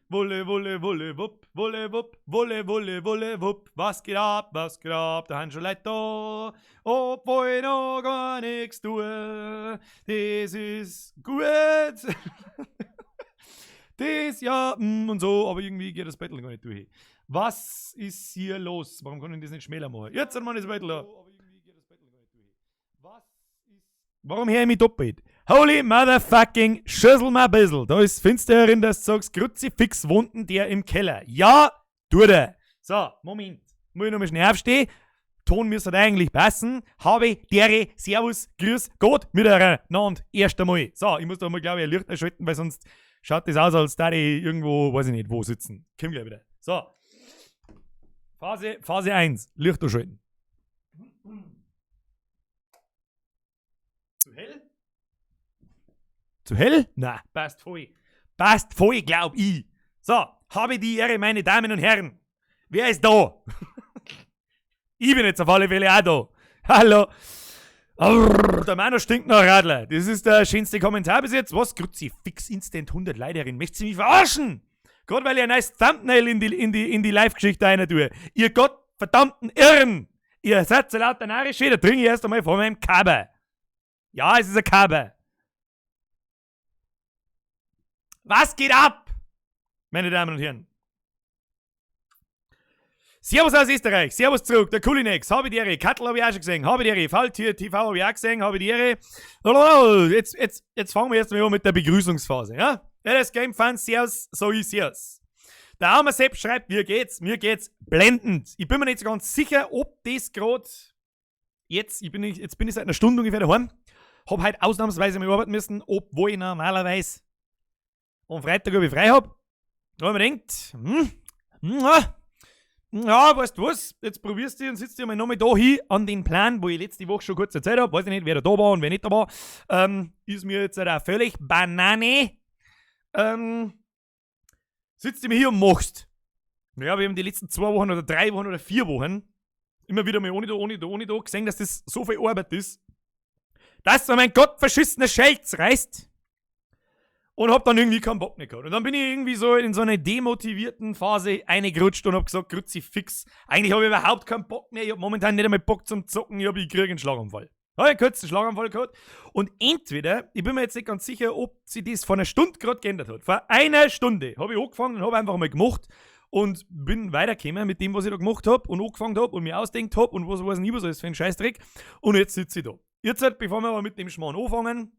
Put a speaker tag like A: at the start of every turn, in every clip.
A: Wulle, Wulle, Wulle, Wupp, Wulle, Wupp, Wulle, Wulle, Wulle, Wupp. Was geht ab, was geht ab? Da han schon Leute da, obwohl ich noch gar nichts tue. Das ist gut. Das, ja, und so, aber irgendwie geht das Battle gar nicht durch. Was ist hier los? Warum kann ich das nicht schmäler machen? Jetzt hat man das Battle da. Warum hör ich mich doppelt? Holy motherfucking Schüssel mal bissl. Da ist finster herin, dass du sagst, Kruzifix wohnt denn der im Keller. Ja, tut er. So, Moment. Muss ich noch mal schnell aufstehen? Ton müsste eigentlich passen. Habe, dere, Servus, Grüß Gott miteinander. Erst einmal. So, ich muss da mal, glaube ich, ein Licht einschalten, weil sonst schaut das aus, als da ich irgendwo, weiß ich nicht, wo sitzen. Komm gleich wieder. So. Phase 1. Licht einschalten. Zu hell? Zu hell? Na, passt voll. Passt voll, glaub ich. So, habe die Ehre, meine Damen und Herren. Wer ist da? Ich bin jetzt auf alle Fälle auch da. Hallo. Arr, der Manu stinkt nach Radler. Das ist der schönste Kommentar bis jetzt. Was? Kruzifix Instant 100 Leiterin. Möchtest du mich verarschen? Gerade weil ich ein neues Thumbnail in die Live-Geschichte rein tue. Ihr gottverdammten Irren! Ihr seid so lauter Narische, da trinke ich erst einmal vor meinem Kaber. Ja, es ist ein Kaber. Was geht ab? Meine Damen und Herren. Servus aus Österreich, Servus zurück, der Kulinex, habe die Ehre, Kattel habe ich auch schon gesehen, habe die Ehre, Falltier TV habe ich auch gesehen, habe die Ehre. Jetzt fangen wir erst mal an mit der Begrüßungsphase, ja? LS Game Fans, Servus, so ich Servus. Der arme Sepp schreibt, mir geht's, mir geht's blendend. Ich bin mir nicht so ganz sicher, ob das grad jetzt, ich bin nicht, jetzt bin ich seit einer Stunde ungefähr daheim, hab heute ausnahmsweise mal arbeiten müssen, obwohl ich normalerweise am Freitag ob ich frei hab. Da hab ich mir gedacht, ah, ja, weißt du was, jetzt probierst du und sitzt dir mal nochmal da hin an den Plan, wo ich letzte Woche schon kurz erzählt hab, weiß ich nicht, wer da war und wer nicht da war, ist mir jetzt auch völlig Banane. Sitzt du mir hier und machst. Ja, wir haben die letzten 2 Wochen oder 3 Wochen oder 4 Wochen immer wieder mal ohne da, ohne da, ohne da gesehen, dass das so viel Arbeit ist, dass man mein Gott verschissene Schelz reißt und hab dann irgendwie keinen Bock mehr gehabt. Und dann bin ich irgendwie so in so eine demotivierten Phase reingerutscht und hab gesagt, Kruzifix, eigentlich hab ich überhaupt keinen Bock mehr, ich hab momentan nicht einmal Bock zum Zocken, ich krieg einen Schlaganfall. Hab ich einen kurzen Schlaganfall gehabt. Und entweder, ich bin mir jetzt nicht ganz sicher, ob sie das vor einer Stunde grad geändert hat. Vor einer Stunde hab ich angefangen und hab einfach mal gemacht und bin weitergekommen mit dem, was ich da gemacht hab und angefangen hab und mir ausgedacht hab und was weiß ich, was alles für ein Scheißdreck. Und jetzt sitze ich da. Jetzt, halt, bevor wir aber mit dem Schmarrn anfangen,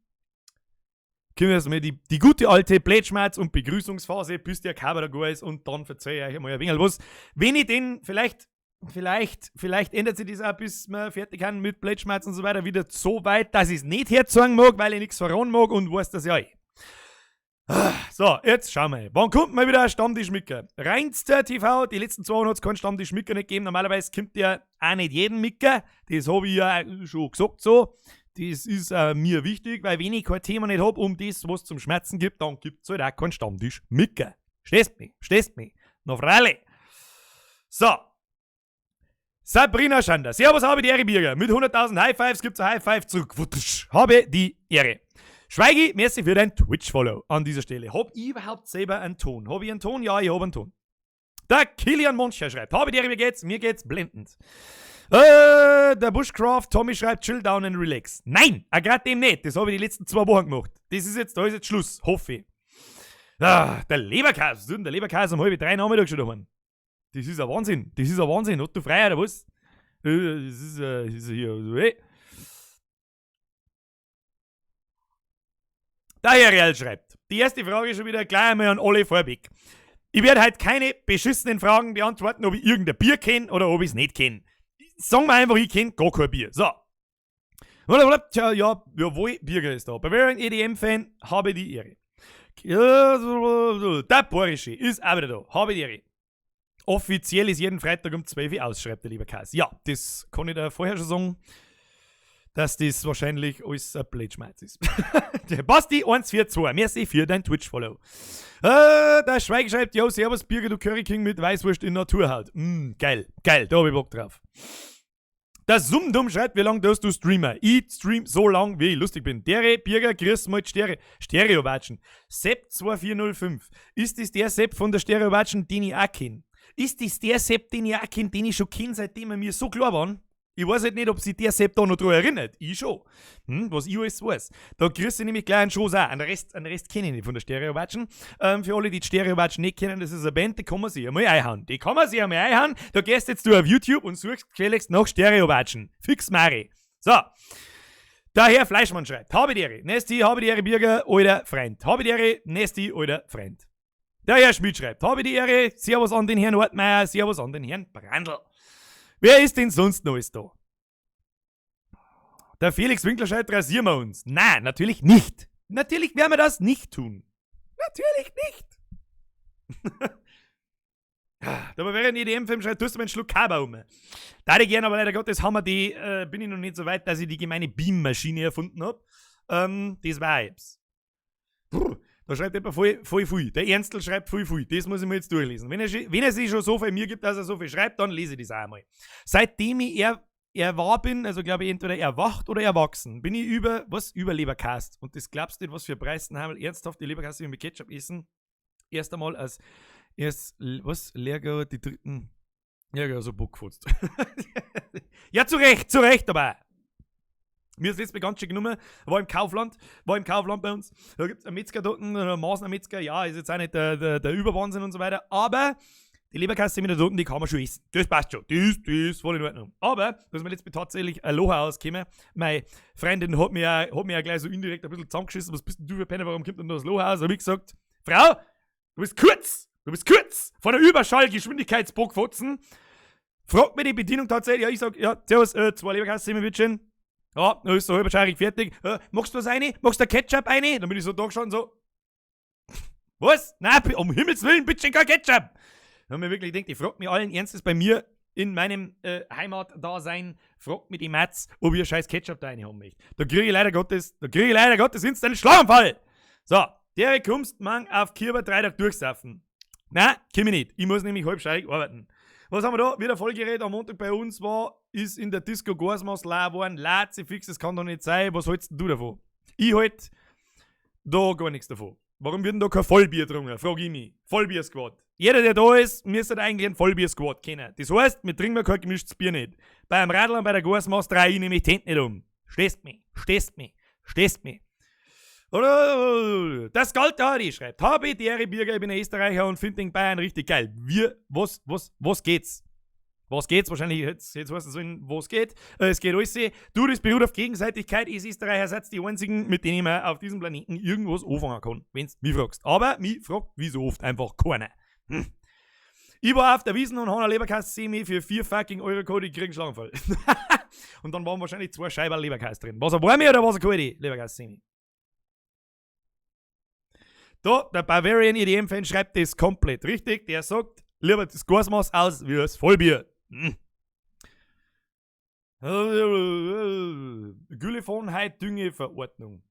A: können wir erstmal die gute alte Plätschmerz- und Begrüßungsphase, bis der Kaber da gar ist, und dann verzeih ich euch einmal ein wenig was. Wenn ich den vielleicht, vielleicht, vielleicht ändert sich das auch, bis wir fertig sind mit Plätschmerz und so weiter, wieder so weit, dass ich's nicht herzeigen mag, weil ich nichts verraten mag und weiß das ja eh. So, jetzt schauen wir mal. Wann kommt mal wieder ein Stammtisch-Micker? Reinster TV, die letzten 2 Wochen hat's keinen Stammtisch-Micker nicht gegeben. Normalerweise kommt ja auch nicht jeden Micker. Das hab ich ja schon gesagt so. Das ist mir wichtig, weil wenn ich kein Thema nicht hab, um das, was zum Schmerzen gibt, dann gibt's halt auch keinen Stammtisch-Micker. Stehst mich? Stehst mich? Na freilich. So. Sabrina Schander. Servus, habe die Ehre, Birger. Mit 100.000 High Fives gibt's ein High Five zurück. Wutsch. Habe die Ehre. Schweigi, merci für dein Twitch-Follow an dieser Stelle. Hab ich überhaupt selber einen Ton? Hab ich einen Ton? Ja, ich hab einen Ton. Der Kilian Moncher schreibt, habe die Ehre, mir geht's? Mir geht's blendend. Der Bushcraft Tommy schreibt, chill down and relax. Nein, auch grad dem nicht. Das hab ich die letzten 2 Wochen gemacht. Das ist jetzt, da ist jetzt Schluss, hoffe ich. Ah, der Leberkäse, was tut denn der Leberkäse um halb drei Nachmittag schon daheim? Das ist ein Wahnsinn. Das ist ein Wahnsinn. Hat du frei oder was? Das ist hier so, hey. Der Herr Real schreibt, die erste Frage ist schon wieder gleich einmal an alle vorweg. Ich werde heute keine beschissenen Fragen beantworten, ob ich irgendein Bier kenn oder ob ich's nicht kenn. Sagen wir einfach, ich kenn gar kein Bier. So. Tja, ja, jawohl, Birger ist da. Bavarian E D M-Fan, habe die Ehre. Der Borische ist auch wieder da. Habe die Ehre. Offiziell ist jeden Freitag um 12 Uhr aus, schreibt der liebe Kass. Ja, das kann ich da vorher schon sagen, dass das wahrscheinlich alles ein Blödschmerz ist. Der Basti 142, merci für dein Twitch-Follow. Der Schweiger schreibt, yo, servus Birger, du Curry King mit Weißwurst in Naturhaut. Geil, geil, da hab ich Bock drauf. Der Sumdum schreibt, wie lange darfst du streamen? Ich stream so lang, wie ich lustig bin. Dere Birger, grüß mal die Stereo-Watschen. Sepp 2405. Ist das der Sepp von der Stereo-Watschen, den ich auch kenn? Ist das der Sepp, den ich auch kenn, den ich schon kenn, seitdem er mir so klar war? Ich weiß halt nicht, ob sich der Sepp da noch dran erinnert. Ich schon. Was ich alles weiß. Da kriegst du nämlich gleich einen Schoß auch. Den Rest kenne ich nicht von der Stereo-Watschen. Für alle, die die Stereo-Watschen nicht kennen, das ist eine Band, die kann man sich einmal einhauen. Die kann man sich einmal einhauen. Da gehst jetzt du auf YouTube und suchst gefälligst nach Stereo-Watschen. Fix Mari. So. Der Herr Fleischmann schreibt: Habe die Ehre. Nesti, habe die Ehre, Birger, alter Freund. Habe die Ehre, Nesti, alter Freund. Der Herr Schmidt schreibt: Habe die Ehre, Servus an den Herrn Ortmeier, Servus an den Herrn Brandl. Wer ist denn sonst noch alles da? Der Felix Winkler schreibt, rasieren wir uns? Nein, natürlich nicht. Natürlich werden wir das nicht tun. Natürlich nicht. Der Bavarian EDM-Film schreibt, tust du mir einen Schluck Kaba um. Da ich gerne, aber leider Gottes haben wir die, bin ich noch nicht so weit, dass ich die gemeine Beam-Maschine erfunden hab. Das war jetzt. Da schreibt jemand voll, voll viel. Der Ernstl schreibt voll viel. Das muss ich mir jetzt durchlesen. Wenn er sich schon so viel mir gibt, dass er so viel schreibt, dann lese ich das auch einmal. Seitdem ich er war bin, also glaube ich entweder erwacht oder erwachsen, bin ich über, was? Über Leberkast. Und das glaubst du nicht, was für Preisen haben. Ernsthaft, die Leberkaste mit Ketchup essen. Erst einmal als erst, was? Lehrgau, die dritten. Ja, so Bock gefotzt. Ja, zu Recht, aber. Mir ist letztes Mal ganz schön genommen, war im Kaufland bei uns. Da gibt es einen Metzger dort, einen Maßner Metzger, ja, ist jetzt auch nicht der Überwahnsinn und so weiter, aber die Leberkasse mit der dort, die kann man schon essen. Das passt schon. Die ist voll in Ordnung. Aber, da ist mir letztes Mal tatsächlich ein Loch ausgekommen. Meine Freundin hat mir ja gleich so indirekt ein bisschen zusammengeschissen. Was bist denn du für Penner? Warum kommt denn da das Loch aus? Hab ich gesagt, Frau, du bist kurz vor der Überschallgeschwindigkeitsbockfotzen. Fragt mir die Bedienung tatsächlich, ja, ich sag, ja, servus, zwei Leberkasse, bitte. Ja, dann ist so halb scheirig fertig. Magst du was rein? Magst du Ketchup rein? Dann bin ich so da gestanden, so. Was? Nein, um Himmels Willen, bitte kein Ketchup! Dann haben wir wirklich gedacht, ich frag mich allen Ernstes bei mir in meinem Heimatdasein, fragt mich die Matz, ob ich scheiß Ketchup da rein haben möchte. Da kriege ich leider Gottes instant einen Schlaganfall! So, der kommst man auf Kirber 3 Tage durchsaufen. Nein, komm ich nicht. Ich muss nämlich halbscheirig arbeiten. Was haben wir da? Wieder Vollgerät am Montag bei uns war, ist in der Disco Gasmaß leer geworden. Lazi fix, das kann doch nicht sein. Was hältst denn du davon? Ich halt da gar nichts davon. Warum wird denn da kein Vollbier getrunken? Frag ich mich. Vollbier-Squad. Jeder, der da ist, müsste eigentlich einen Vollbier-Squad kennen. Das heißt, wir trinken kein gemischtes Bier nicht. Beim Radl und bei der Gasmaß dreh ich nämlich die Hände nicht um. Stehst mich? Stehst mich? Stehst mich? Das Galt schreibt, habe die Ehre, Birger, ich bin ein Österreicher und finde den Bayern richtig geil. Wir, was geht's? Was geht's? Wahrscheinlich, jetzt weißt du so, was geht. Es geht alles. Du, das beruht auf Gegenseitigkeit. Ist Österreicher seid die einzigen, mit denen man auf diesem Planeten irgendwas anfangen kann, wenn du mich fragst. Aber mich fragt wie so oft einfach keiner. Ich war auf der Wiesn und habe eine Leberkäse für 4 fucking Euro geholt, ich krieg einen Schlaganfall. Und dann waren wahrscheinlich zwei Scheiben Leberkäse drin. Was, eine warme oder was, eine kalte Leberkäse? Da, der Bavarian EDM-Fan schreibt das komplett richtig. Der sagt, lieber das Gasmaß aus wie das Vollbier. Güllefon halt Düngeverordnung.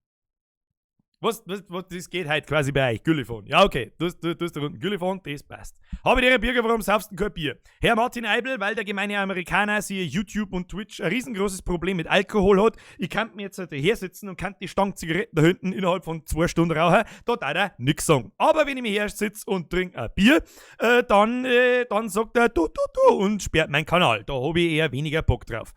A: Was, das geht halt quasi bei euch, Güllefon. Ja, okay, du hast da unten Güllefon, das passt. Habe die Bürger, warum saufst du kein Bier? Herr Martin Eibel, weil der gemeine Amerikaner, siehe YouTube und Twitch, ein riesengroßes Problem mit Alkohol hat. Ich kann mir jetzt halt hier sitzen und kann die Stange Zigaretten da hinten innerhalb von 2 Stunden rauchen. Da darf er nix sagen. Aber wenn ich mich her sitze und trinke ein Bier, dann sagt er du, du, du und sperrt meinen Kanal. Da habe ich eher weniger Bock drauf.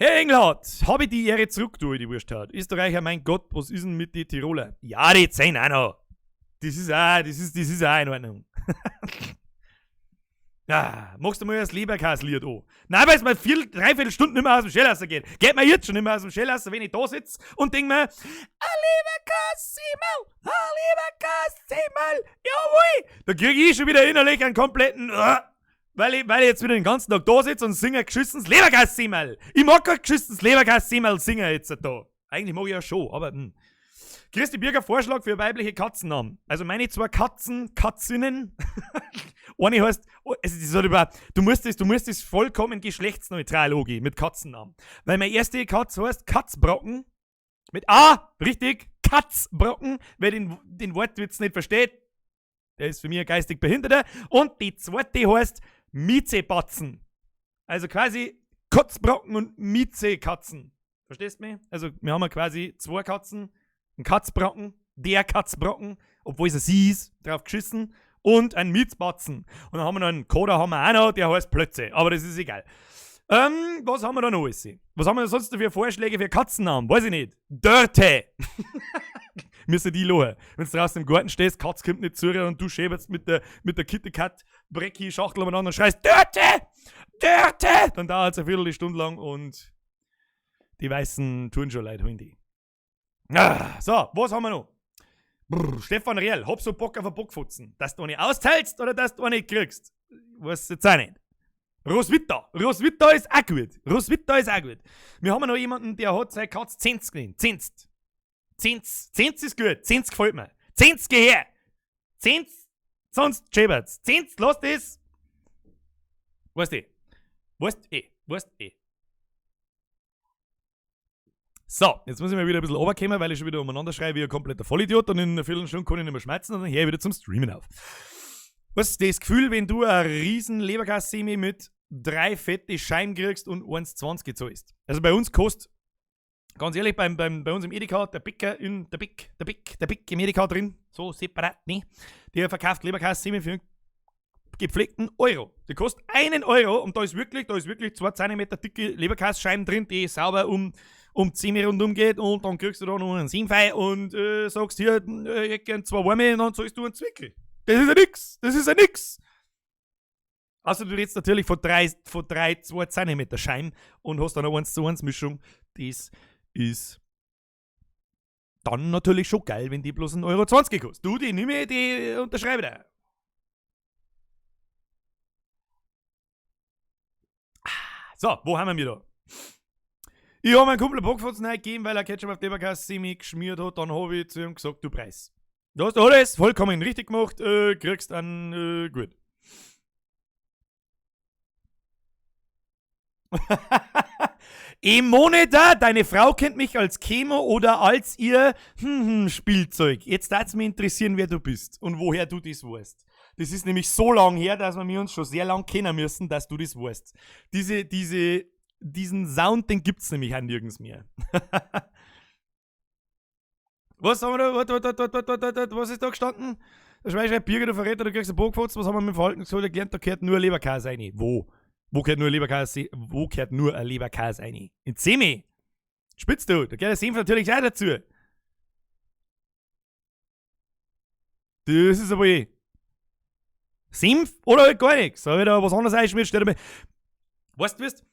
A: Herr Engelhardt, habe ich die Ehre zurück, du, die Wurst hat. Österreicher, mein Gott, was ist denn mit den Tiroler? Ja, die zehn auch noch. Das ist auch in Ordnung. Ja, machst du mal das Leberkäslied an? Nein, weil es mir vier, dreiviertel Stunden nicht mehr aus dem Schell geht. Geht mir jetzt schon nicht mehr aus dem Schell, wenn ich da sitze und denk mir, a Leberkässemmel, a Leberkässemmel, jawohl! Da kriege ich schon wieder innerlich einen kompletten, weil ich jetzt wieder den ganzen Tag da sitze und singe geschissenes Leberkässemmel. Ich mag kein geschissenes Leberkässemmel singen jetzt da. Eigentlich mag ich ja schon, aber. Christi Birger, Vorschlag für weibliche Katzennamen. Also meine zwei Katzen, Katzinnen. Eine heißt, oh, es ist so über, du musst das vollkommen geschlechtsneutral angehen mit Katzennamen. Weil meine erste Katze heißt Katzbrocken. Mit A, richtig, Katzbrocken. Wer den Wortwitz nicht versteht, der ist für mich ein geistig Behinderter. Und die zweite heißt Mietzebatzen. Also quasi Kotzbrocken und Mieze-Katzen. Verstehst du mich? Also, wir haben ja quasi zwei Katzen, einen Katzbrocken, der Katzbrocken, obwohl es sie ist, drauf geschissen, und einen Miezbatzen. Und dann haben wir noch einen Koda, haben wir auch noch, der heißt Plötze, aber das ist egal. Was haben wir da noch alles? Was haben wir sonst für Vorschläge für Katzennamen? Weiß ich nicht. Dörte! Müssen die lachen. Wenn du draußen im Garten stehst, Katz kommt nicht zu dir und du schäberst mit der Kitty Kat Brecki Schachtel umeinander und schreist Dörte! Dörte! Dann dauert es eine Viertelstunde lang und die weißen Turnschuhe holen die. Ah, so, was haben wir noch? Brr, Stefan Rehrl, hab so Bock auf ein Bockfotzen. Dass du eine austeilst oder dass du eine kriegst. Weiß jetzt auch nicht. Roswitha. Roswitha ist auch gut. Roswitha ist auch gut. Wir haben noch jemanden, der hat seine Katze Zenz genannt. Zenz. Zenz. Zenz ist gut. Zenz gefällt mir. Zenz, geh her. Zenz, sonst schäbert's. Zenz, lass das. Weißt du? Weißt eh. Weißt eh. So, jetzt muss ich mal wieder ein bisschen runterkommen, weil ich schon wieder umeinander schreie wie ein kompletter Vollidiot und in einer Viertelstunde kann ich nicht mehr schmerzen und dann hör ich wieder zum Streamen auf. Was ist das Gefühl, wenn du eine riesen Leberkässemmel mit drei fette Scheiben kriegst und 1,20 zahlst? Also bei uns kostet, ganz ehrlich, bei uns im Edeka, der Bäcker in, der Bäck, der Bäck, der Bäck im Edeka drin, so separat, ne? Der verkauft Leberkässemmel für einen gepflegten Euro. Die kostet 1 Euro und da ist wirklich 2 Zentimeter dicke Leberkässcheiben drin, die sauber um 10 rundum geht und dann kriegst du da noch einen Senf und sagst hier, ich gern zwei warme und dann zahlst du einen Zwickel. Das ist ja nix. Das ist ja nix. Also du redest natürlich von drei 2 Zentimeter Scheiben und hast dann eine 1 zu 1 Mischung. Das ist dann natürlich schon geil, wenn die bloß 1,20 Euro kostet. Du, die nehme ich, die unterschreibe da. So, wo haben wir da? Ich habe meinem Kumpel Bockfotzen gegeben, weil er Ketchup auf Leberkäse geschmiert hat. Dann habe ich zu ihm gesagt, du Preis. Du hast alles vollkommen richtig gemacht, kriegst einen, gut. Emoneda, deine Frau kennt mich als Chemo oder als ihr Spielzeug. Jetzt darf es mich interessieren, wer du bist und woher du das weißt. Das ist nämlich so lang her, dass wir uns schon sehr lang kennen müssen, dass du das weißt. Diesen Sound, den gibt's nämlich auch nirgends mehr. Was haben wir da? Warte, warte, warte, warte, warte, was ist da gestanden? Der Schwein schreibt, Birger, du Verräter, du kriegst einen Bockfotz. Was haben wir mit dem Verhalten so gelernt? Da gehört nur Leberkäse rein. Wo? Wo gehört nur Leberkäse? Wo gehört nur ein Leberkäse rein? In Semi. Spitzt du? Da gehört der Senf natürlich auch dazu. Das ist aber eh. Senf oder halt gar nichts. Da ich da was anderes einschmiert, steht mir. Weißt du, was?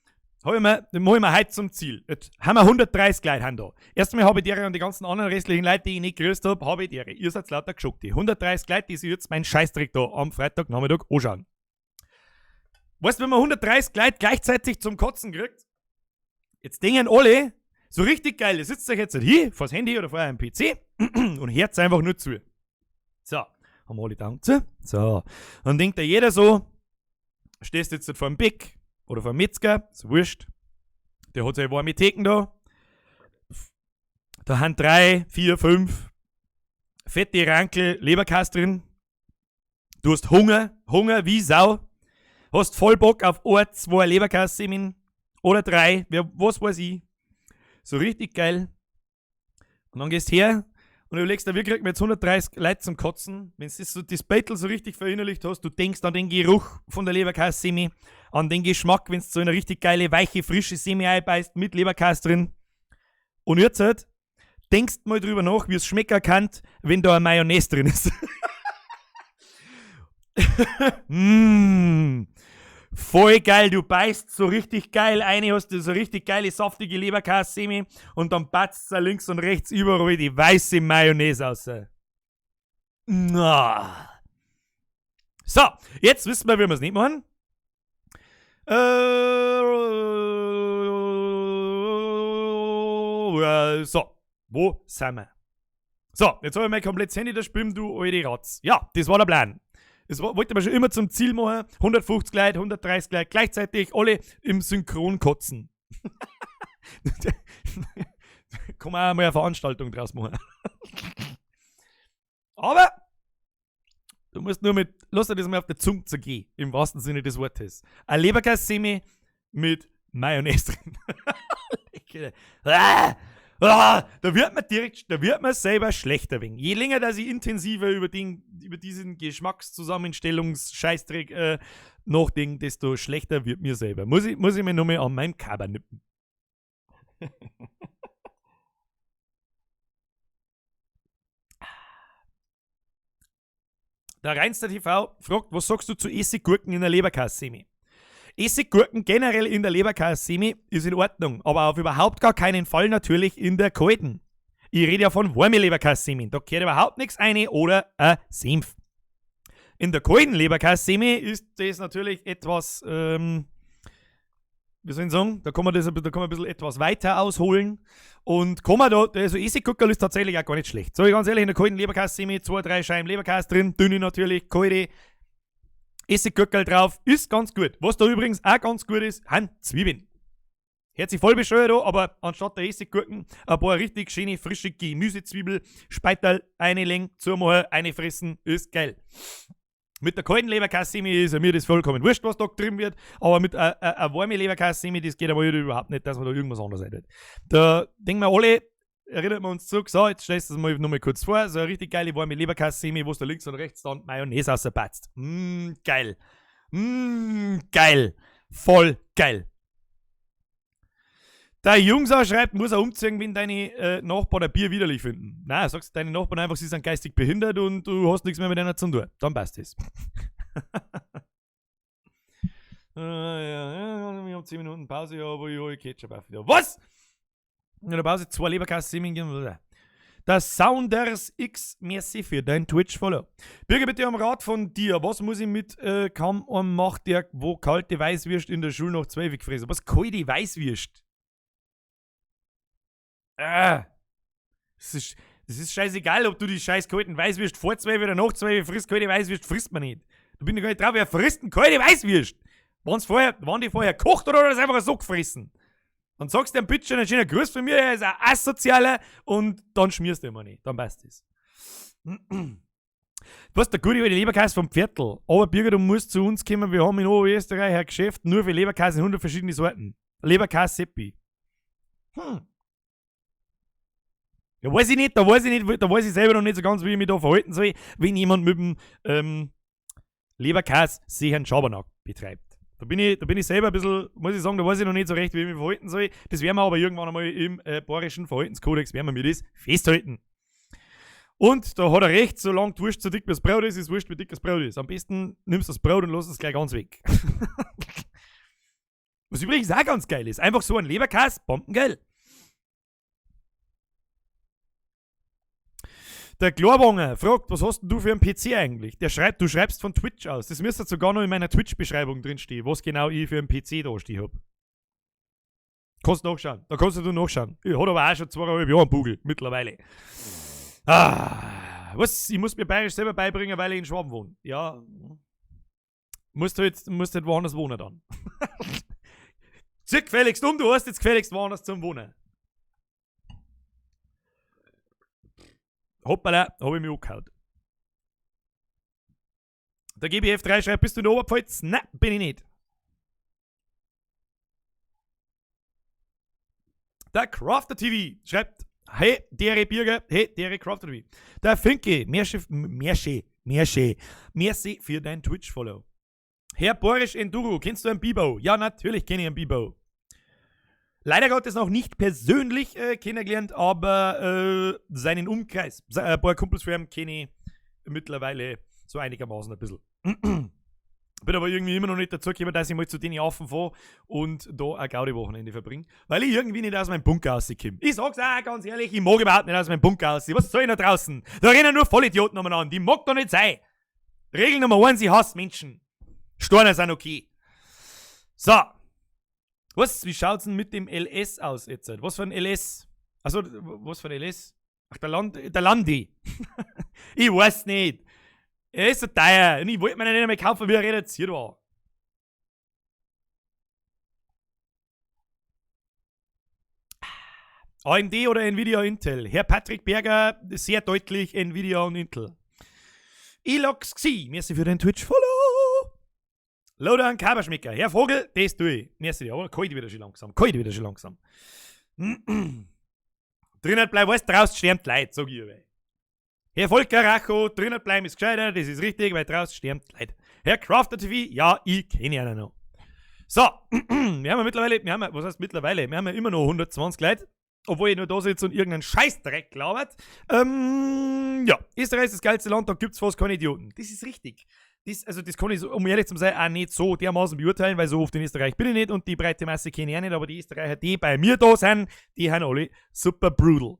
A: Hab ich mir, den mach ich mir heute zum Ziel. Jetzt haben wir 130 Leute haben da. Erstmal habe ich die und die ganzen anderen restlichen Leute, die ich nicht grüßt hab, habe ich die. Ihr seid lauter geschockt. Die 130 Leute, die sich jetzt meinen Scheißdreck da am Freitagnachmittag anschauen. Weißt du, wenn man 130 Leute gleichzeitig zum Kotzen kriegt, jetzt denken alle, so richtig geil, ihr sitzt euch jetzt halt hier vor das Handy oder vor eurem PC und hört einfach nur zu. So, haben alle Daumen zu. So, dann denkt da jeder so, stehst jetzt vor dem Bäck oder vor dem Metzger, ist wurscht. Der hat seine warme Theken da. Da haben 3, 4, 5 fette Rankel Leberkäse drin. Du hast Hunger, Hunger wie Sau. Hast voll Bock auf 1, 2 Leberkäse oder 3, wer, was weiß ich. So richtig geil. Und dann gehst du her und überlegst dir, wie kriegt man jetzt 130 Leute zum Kotzen? Wenn du so, das Battle so richtig verinnerlicht hast, du denkst an den Geruch von der Leberkäse-Semi, an den Geschmack, wenn du so eine richtig geile, weiche, frische Semi einbeißt mit Leberkäse drin. Und jetzt halt, denkst mal drüber nach, wie es schmecken kann, wenn da eine Mayonnaise drin ist. Mmh. Voll geil, du beißt so richtig geil eine, hast du so richtig geile, saftige Leberkäse-Semi und dann patzt da links und rechts überall die weiße Mayonnaise raus. Na. So, jetzt wissen wir, wie wir es nicht machen. So, wo sind wir? So, jetzt habe ich mein komplettes Handy da spielen, du alte Ratz. Ja, das war der Plan. Das wollte man schon immer zum Ziel machen. 150 Leute, 130 Leute gleichzeitig, alle im Synchron kotzen. Kann man auch mal eine Veranstaltung draus machen. Aber du musst nur mit, lass dir das mal auf der Zunge zergehen, im wahrsten Sinne des Wortes. Ein Leberkäse-Semi mit Mayonnaise drin. Ah, ah, da wird man direkt, da wird man selber schlechter wegen. Je länger, dass ich intensiver über diesen Geschmackszusammenstellungsscheißdreck nachdenke, desto schlechter wird mir selber. Muss ich mir nur mal an meinem Körper nippen. Der Reinster TV fragt, was sagst du zu Essiggurken in der Leberkässemmel? Essiggurken generell in der Leberkässemmel ist in Ordnung, aber auf überhaupt gar keinen Fall natürlich in der kalten. Ich rede ja von warmen Leberkässemmeln, da gehört überhaupt nichts rein oder ein Senf. In der kalten Leberkässemmel ist das natürlich etwas, wie soll ich sagen, da kann man das, da kann man ein bisschen etwas weiter ausholen. Und kann man da, also Essiggurkel ist tatsächlich auch gar nicht schlecht. So, ich ganz ehrlich, in der kalten Leberkässemmel, 2, 3 Scheiben Leberkäse drin, dünne natürlich, kalte Essiggurkel drauf, ist ganz gut. Was da übrigens auch ganz gut ist, sind Zwiebeln. Hört sich voll bescheuert an, aber anstatt der Essiggurken ein paar richtig schöne, frische Gemüsezwiebel, Speital, eine Länge, zumachen, eine fressen, ist geil. Mit der kalten Leberkässemmel ist mir das vollkommen wurscht, was da getrieben wird, aber mit einer warmen Leberkässemmel, das geht aber überhaupt nicht, dass man da irgendwas anderes einhält. Da denken wir alle, erinnert wir uns zurück, so, jetzt stellst du es mal nochmal kurz vor, so eine richtig geile warme Leberkässemmel, wo es da links und rechts dann Mayonnaise rauspatzt. Geil. Geil. Voll geil. Der Jungsau schreibt, muss er umziehen, wenn deine Nachbarn ein Bier widerlich finden. Nein, sagst du deine Nachbarn einfach, sie sind geistig behindert und du hast nichts mehr mit einer zu tun. Dann passt es. Ja, wir haben 10 Minuten Pause, ja, aber ich hole Ketchup auf wieder. Was? In der Pause 2 Leberkäse. Der Sounders X, merci für dein Twitch-Follow. Birger, bitte am Rat von dir. Was muss ich mit Kamm und macht der, wo kalte Weißwürst in der Schule noch 12 gefressen? Was kalte Weißwürst? Das ist scheißegal, ob du die scheiß kalten Weißwürst vor 12 oder nach 12 frisst. Kalte Weißwürst frisst man nicht. Da bin ich gar nicht drauf, wer frisst denn kalte Weißwürst? Wann die vorher gekocht oder hat das einfach so gefressen? Dann sagst du dem bitte schon einen schönen Gruß von mir, er ist ein Asozialer und dann schmierst du immer nicht. Dann passt es. Du hast der gute alte Leberkäse vom Viertel. Aber Birger, du musst zu uns kommen, wir haben in Oberösterreich ein Geschäft nur für Leberkäse in 100 verschiedene Sorten. Leberkäse Seppi. Ja, weiß ich nicht, da weiß ich nicht, da weiß ich selber noch nicht so ganz, wie ich mich da verhalten soll, wenn jemand mit dem Leberkäse sich einen Schabernack betreibt. Da bin ich selber ein bisschen, muss ich sagen, da weiß ich noch nicht so recht, wie ich mich verhalten soll. Das werden wir aber irgendwann einmal im bayerischen Verhaltenskodex, werden wir mir das festhalten. Und da hat er recht, solange die Wurst so dick wie das Brot ist, ist wurscht, wie dick das Brot ist. Am besten nimmst du das Brot und lässt es gleich ganz weg. Was übrigens auch ganz geil ist. Einfach so ein Leberkäse, bombengeil. Der Klarwanger fragt, was hast denn du für einen PC eigentlich? Der schreibt, du schreibst von Twitch aus. Das müsste sogar noch in meiner Twitch-Beschreibung drinstehen, was genau ich für einen PC da stehen hab. Kannst du nachschauen. Da kannst du nachschauen. Ich hab aber auch schon 2,5 Jahre einen Bugel mittlerweile. Ah, was? Ich muss mir Bayerisch selber beibringen, weil ich in Schwaben wohne. Ja. Musst halt woanders wohnen dann. Zieh gefälligst um, du hast jetzt gefälligst woanders zum Wohnen. Hoppala, hab ich mich angehauen. Der GBF3 schreibt, bist du in der Oberpfalz? Nein, bin ich nicht. Der Crafter TV schreibt, hey, dere Birger, hey, dere Crafter TV. Der Finke, merci für dein Twitch-Follow. Herr Boris Enduro, kennst du einen Bibo? Ja, natürlich kenne ich einen Bibo. Leider Gottes noch nicht persönlich kennengelernt, aber seinen Umkreis, ein paar Kumpels von ihm kenne ich mittlerweile so einigermaßen ein bisschen. Bin aber irgendwie immer noch nicht dazu gekommen, dass ich mal zu denen fahre und da ein Gaudi-Wochenende verbringe, weil ich irgendwie nicht aus meinem Bunker rauskomme. Ich sag's auch ganz ehrlich, ich mag überhaupt nicht aus meinem Bunker raus. Was soll ich da draußen? Da rennen nur Vollidioten umeinander, die mag doch nicht sein. Regel Nummer 1, ich hasse Menschen. Steine sind okay. So. Was? Wie schaut's denn mit dem LS aus jetzt? Was für ein LS? Also, was für ein LS? Ach, der Landi. Ich weiß nicht. Er ist so teuer. Und ich wollte mir nicht mehr kaufen, wie er reduziert war. AMD oder Nvidia Intel? Herr Patrick Berger, sehr deutlich Nvidia und Intel. Elox Xi, merci für den Twitch-Follow. Loader an Kaberschmecker. Herr Vogel, das tue ich. Merci dir, aber kalt wieder schon langsam. Kalt wieder schon langsam. Drinnen bleiben, weißt, draußen sterben die Leute, sag ich aber. Herr Volker Racho, drinnen bleiben ist gescheiter, das ist richtig, weil draußen sterben die Leute. Herr Crafter TV, ja, ich kenne ihn noch. So, wir haben ja mittlerweile, wir haben ja, was heißt mittlerweile, wir haben ja immer noch 120 Leute, obwohl ich nur da sitze und irgendeinen Scheißdreck labert. Ja, Österreich ist das geilste Land, da gibt's fast keine Idioten. Das ist richtig. Das, also das kann ich, so, um ehrlich zu sein, auch nicht so dermaßen beurteilen, weil so oft in Österreich bin ich nicht und die breite Masse kenne ich auch nicht, aber die Österreicher, die bei mir da sind, die sind alle super brutal.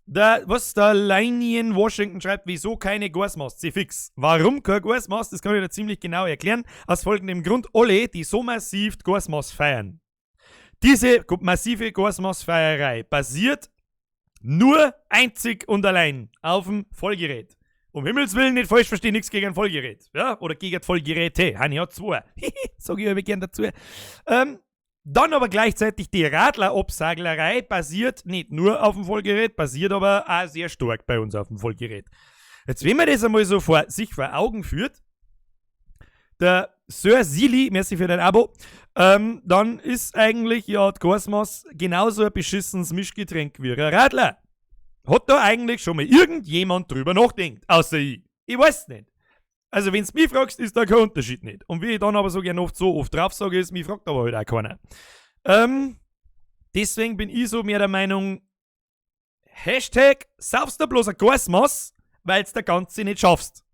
A: Der, was der Linian Washington schreibt, wieso keine Gasmaß? Zefix. Warum kein Gasmaß? Das kann ich dir ziemlich genau erklären. Aus folgendem Grund: Alle, die so massiv Gasmaß feiern. Diese massive Gasmaß-Feierei basiert nur einzig und allein auf dem Vollgerät. Um Himmels Willen nicht falsch verstehen, nichts gegen ein Vollgerät. Ja? Oder gegen Vollgeräte. Hani hat zwei. Sag ich aber gern dazu. Dann aber gleichzeitig die Radlerabsaglerei basiert nicht nur auf dem Vollgerät, basiert aber auch sehr stark bei uns auf dem Vollgerät. Jetzt, wenn man das einmal so sich vor Augen führt, der Sir Sili, merci für dein Abo, dann ist eigentlich ja die Gasmaß genauso ein beschissenes Mischgetränk wie ein Radler. Hat da eigentlich schon mal irgendjemand drüber nachdenkt, außer ich? Ich weiß nicht. Also, wenn's mich fragst, ist da kein Unterschied nicht. Und wie ich dann aber so gerne oft so oft drauf sage, ist, mich fragt aber halt auch keiner. Deswegen bin ich so mehr der Meinung, Hashtag saufst du bloß ein Gasmaß, weil's der Ganze nicht schaffst.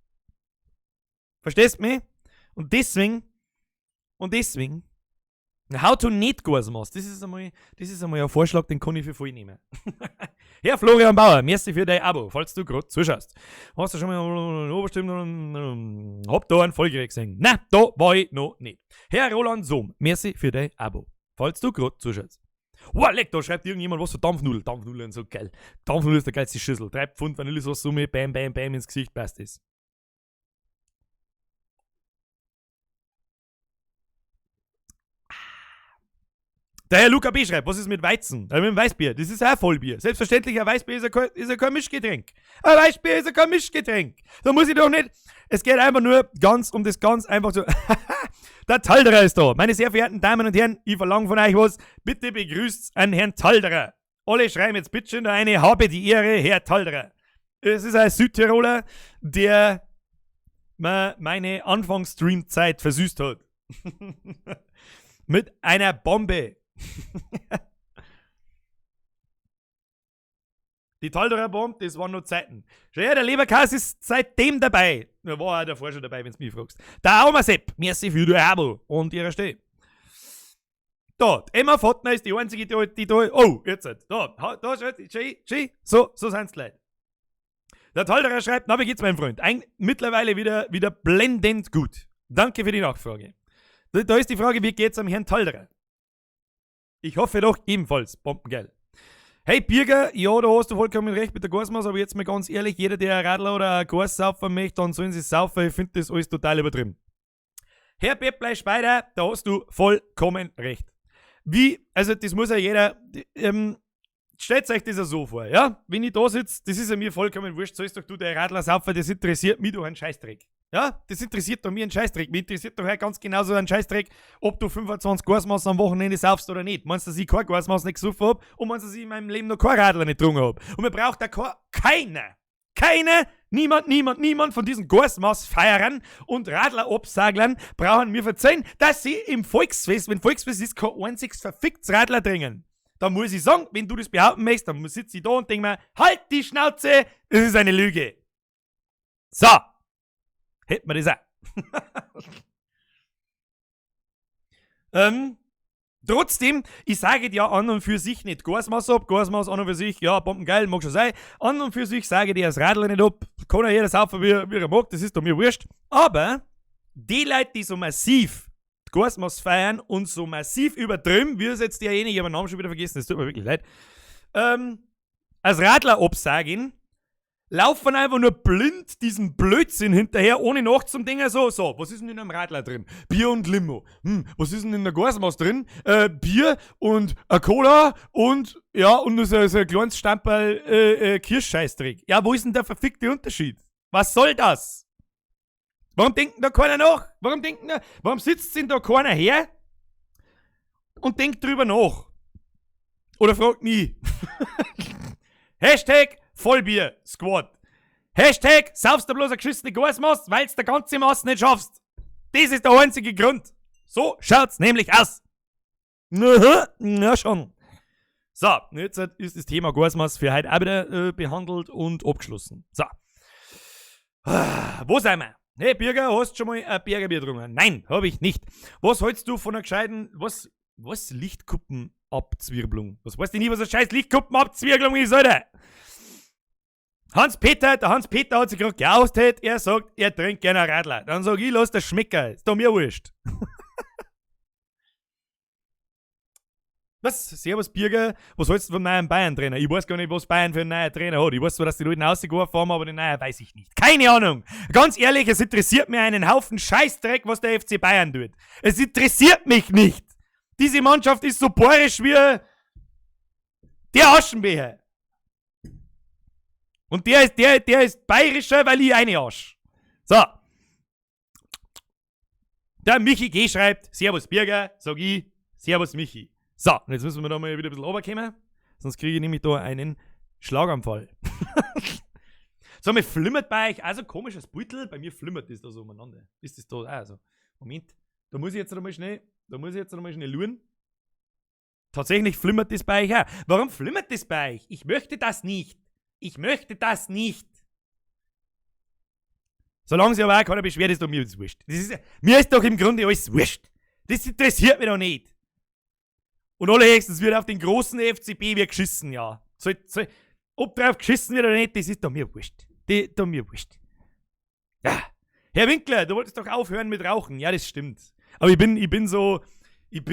A: Verstehst du mich? Und deswegen, how to nicht Gasmaß, das ist einmal ein Vorschlag, den kann ich für voll nehmen. Herr Florian Bauer, merci für dein Abo, falls du gerade zuschaust. Hast du schon mal Oberstimmen? Hab da ein Vollgerät gesehen? Na, da war ich noch nicht. Herr Roland Sohm, merci für dein Abo, falls du gerade zuschaust. Oh, leck, da schreibt irgendjemand was für Dampfnudeln. Dampfnudeln so geil. Dampfnudeln ist der geilste Schüssel. 3 Pfund Vanillesauce, Summe, bam, bam, bam ins Gesicht, passt das. Der Herr Luca B. schreibt, was ist mit Weizen? Mit dem Weißbier. Das ist auch Vollbier. Selbstverständlich, ein Weißbier ist ja kein Mischgetränk. Ein Weißbier ist ja kein Mischgetränk. Da muss ich doch nicht. Es geht einfach nur ganz um das ganz einfach so. Der Talderer ist da. Meine sehr verehrten Damen und Herren, ich verlange von euch was. Bitte begrüßt einen Herrn Talderer. Alle schreiben jetzt bitte schön da eine, habe die Ehre, Herr Talderer. Es ist ein Südtiroler, der mir meine Anfangsstreamzeit versüßt hat. Mit einer Bombe. Die Talderer Bombe, das waren nur Zeiten. Schau her, der Leberkas ist seitdem dabei. Ja, war er davor schon dabei, wenn du mich fragst. Der Aumersepp, merci für die Abo und ihre Steh. Da, die Emma Fottner ist die einzige, die da. Oh, jetzt. Da, da, schau, schau, so, so sind's die Leute. Der Talderer schreibt, na, wie geht's, mein Freund? Mittlerweile wieder blendend gut. Danke für die Nachfrage. Da ist die Frage, wie geht's am Herrn Talderer? Ich hoffe doch ebenfalls, bombengeil. Hey Birger, ja, da hast du vollkommen recht mit der Gasmaß, aber jetzt mal ganz ehrlich, jeder, der ein Radler oder ein Gas saufen möchte, dann sollen sie saufen. Ich finde das alles total übertrieben. Herr Peplei Speider, da hast du vollkommen recht. Wie, also das muss ja jeder, stellt euch das ja so vor, ja? Wenn ich da sitze, das ist ja mir vollkommen wurscht, sollst doch du der Radler saufen, das interessiert mich doch ein Scheißdreck. Ja, das interessiert doch mir einen Scheißdreck. Mich interessiert doch auch ganz genauso ein Scheißdreck, ob du 25 Gasmaß am Wochenende saufst oder nicht. Meinst du, dass ich kein Gasmaß nicht gesoffen hab? Und meinst du, dass ich in meinem Leben noch kein Radler nicht getrunken hab? Und mir braucht da keiner, keiner, niemand, niemand, niemand von diesen Gasmaß-Feierern und Radler-Absaglern brauchen mir verzeihen, dass sie im Volksfest, wenn Volksfest ist, kein einziges verficktes Radler trinken. Da muss ich sagen, wenn du das behaupten möchtest, dann sitze ich da und denk mir, halt die Schnauze, das ist eine Lüge. So. Hätten wir das auch. Trotzdem, ich sage dir ja an und für sich nicht Gasmaß ab, Gasmaß an und für sich, ja, bombengeil, mag schon sein. An und für sich sage ich dir das Radler nicht ab, kann ja jeder saufen, wie er mag, das ist doch mir wurscht. Aber die Leute, die so massiv Gasmaß feiern und so massiv übertreiben, wie es jetzt derjenige, ich habe den Namen schon wieder vergessen, das tut mir wirklich leid, als Radler absagen, laufen einfach nur blind diesem Blödsinn hinterher, ohne nachzudenken, so, was ist denn in einem Radler drin? Bier und Limo. Was ist denn in der Gasmaß drin? Bier und a Cola und, ja, und so ein kleines Stamperl Kirschscheißdreck. Ja, wo ist denn der verfickte Unterschied? Was soll das? Warum denkt da keiner nach? Warum denkt da, warum sitzt denn da keiner her und denkt drüber nach? Oder fragt mich. Hashtag Vollbier Squad. Hashtag saufst du bloß eine geschissene Gasmaß, weil's der ganze Maß nicht schaffst. Das ist der einzige Grund. So schaut's nämlich aus. Na schon. So, jetzt ist das Thema Gasmaß für heute auch wieder behandelt und abgeschlossen. So. Wo sind wir? Hey Birger, hast du schon mal ein Bergerbier getrunken? Nein, hab ich nicht. Was hältst du von einer gescheiten, was, was Lichtkuppen-Abzwirbelung? Was weißt du nie, was eine scheiß Lichtkuppen-Abzwirbelung ist, Alter? Hans-Peter, der Hans-Peter hat sich gerade geoutet, er sagt, er trinkt gerne einen Radler. Dann sag ich, lass das schmecken, ist doch mir wurscht. Was? Servus Birger, was hältst du von neuen Bayern-Trainer? Ich weiß gar nicht, was Bayern für einen neuen Trainer hat. Ich weiß zwar, dass die Leute rausgeworfen haben, aber den neuen weiß ich nicht. Keine Ahnung. Ganz ehrlich, es interessiert mir einen Haufen Scheißdreck, was der FC Bayern tut. Es interessiert mich nicht. Diese Mannschaft ist so bayerisch wie der Aschenbecher. Und der ist bayerischer, weil ich eine Arsch. So. Der Michi G. schreibt, Servus Birger, sag ich, Servus Michi. So, und jetzt müssen wir da mal wieder ein bisschen runterkommen, sonst kriege ich nämlich da einen Schlaganfall. So, mir flimmert bei euch also komisches Beutel, bei mir flimmert das da so umeinander. Ist das da auch so? Moment, da muss ich jetzt noch mal schnell, da muss ich jetzt noch mal schnell luren. Tatsächlich flimmert das bei euch auch. Warum flimmert das bei euch? Ich möchte das nicht. Ich möchte das nicht. Solange sich aber auch keiner beschwert, ist doch mir das wurscht. Mir ist doch im Grunde alles wurscht. Das interessiert mich doch nicht. Und allerhöchstens wird auf den großen FCB wird geschissen, ja. Ob drauf geschissen wird oder nicht, das ist doch mir wurscht. Die, doch mir wurscht. Ja. Herr Winkler, du wolltest doch aufhören mit Rauchen. Ja, das stimmt. Aber ich bin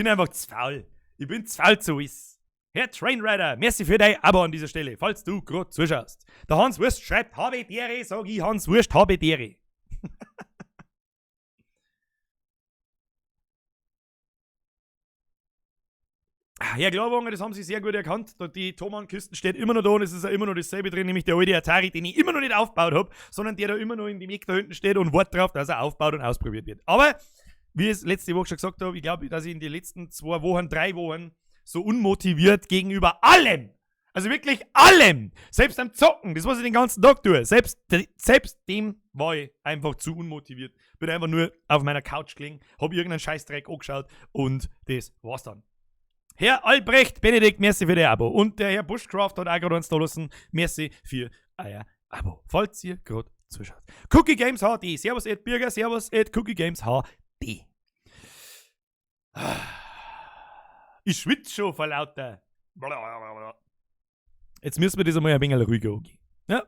A: einfach zu faul. Ich bin zu faul zu alles. Herr Trainrider, merci für dein Abo an dieser Stelle, falls du grad zuschaust. Der Hans Wurst schreibt, habe Dere, sag ich, Hans Wurst, habe Dere. Herr Klarwanger, das haben Sie sehr gut erkannt. Die Thomann-Kisten steht immer noch da und es ist ja immer noch dasselbe drin, nämlich der alte Atari, den ich immer noch nicht aufgebaut hab, sondern der da immer noch in dem Eck da hinten steht und wartet drauf, dass er aufgebaut und ausprobiert wird. Aber, wie ich es letzte Woche schon gesagt habe, ich glaube, dass ich in den letzten 2 Wochen, 3 Wochen so unmotiviert gegenüber allem, also wirklich allem, selbst am Zocken, das was ich den ganzen Tag tue, selbst dem war ich einfach zu unmotiviert. Bin einfach nur auf meiner Couch gelegen, hab irgendeinen Scheißdreck angeschaut und das war's dann. Herr Albrecht Benedikt, merci für dein Abo. Und der Herr Bushcraft hat auch gerade eins da lassen. Merci für euer Abo. Falls ihr gerade zuschaut. Cookie Games HD. Servus Ed Birger, Servus Ed Cookie Games HD. Ich schwitze schon vor lauter. Jetzt müssen wir das einmal ein wenig ruhiger angehen. Ja.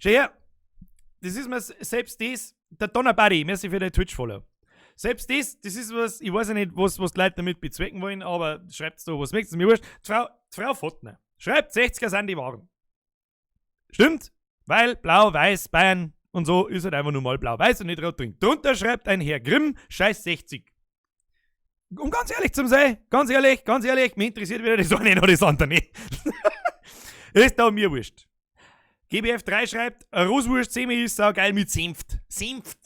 A: Schau her. Das ist mir selbst das, der Donnerbuddy, merci für den Twitch-Follow. Selbst das ist was, ich weiß ja nicht, was die Leute damit bezwecken wollen, aber schreibt's da, was möchtest, mir wurscht. Die Frau Fottner schreibt, 60er sind die Wahren. Stimmt, weil blau, weiß, Bayern und so ist halt einfach nur mal blau, weiß und nicht rot drin. Drunter schreibt ein Herr Grimm, scheiß 60. Um ganz ehrlich zu sein, ganz ehrlich, ganz ehrlich, mich interessiert weder das eine noch das andere nicht. Ist da mir wurscht. GBF3 schreibt, Roswurst Semi ist saugeil mit Senft. Senft.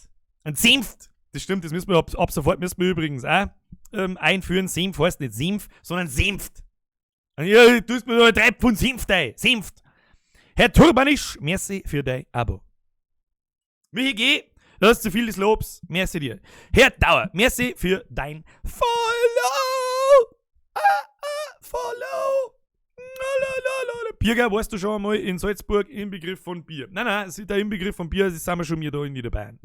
A: Ein Senft. Das stimmt, das müssen wir ab sofort müssen wir übrigens auch einführen. Senf heißt nicht Senf, sondern Senft. Und ja, du tust mir nur 3 Pfund Senft ein. Senft. Herr Turbanisch, merci für dein Abo. Michi G., das ist zu viel des Lobs, merci dir. Herr Dauer, merci für dein Follow. Ah, ah, Follow. La, la, la, la. Birger, warst du schon einmal in Salzburg im Begriff von Bier? Nein, nein, es ist der Inbegriff von Bier, das sind wir schon hier da in Niederbayern.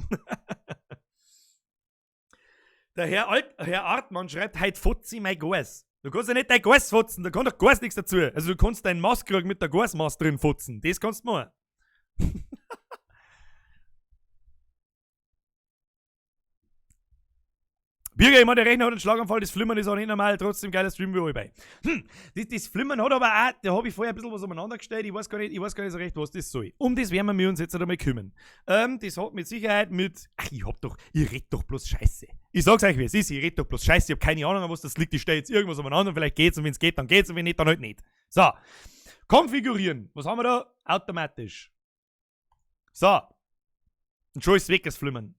A: Der Herr Artmann schreibt, heut fotze ich mein Gas. Du kannst ja nicht dein Gas fotzen, da kann doch Gas nichts dazu. Also du kannst deinen Maßkrug mit der Gasmaß drin fotzen. Das kannst du machen. Birger, ich meine, der Rechner hat einen Schlaganfall, das Flimmern ist auch nicht normal, trotzdem geiler Stream wie allbei. Das Flimmern hat aber auch, da hab ich vorher ein bisschen was umeinander gestellt, ich weiß gar nicht so recht, was das soll. Um das werden wir uns jetzt einmal kümmern. Das hat mit Sicherheit mit, ach, ich hab doch, ich red doch bloß Scheiße. Ich sag's euch, wie es ist, ich red doch bloß Scheiße, ich hab keine Ahnung, an was das liegt, ich stell jetzt irgendwas umeinander, vielleicht geht's und wenn's geht, dann geht's und wenn nicht, dann halt nicht. So, konfigurieren, was haben wir da? Automatisch. So, und schon ist weg das Flimmern.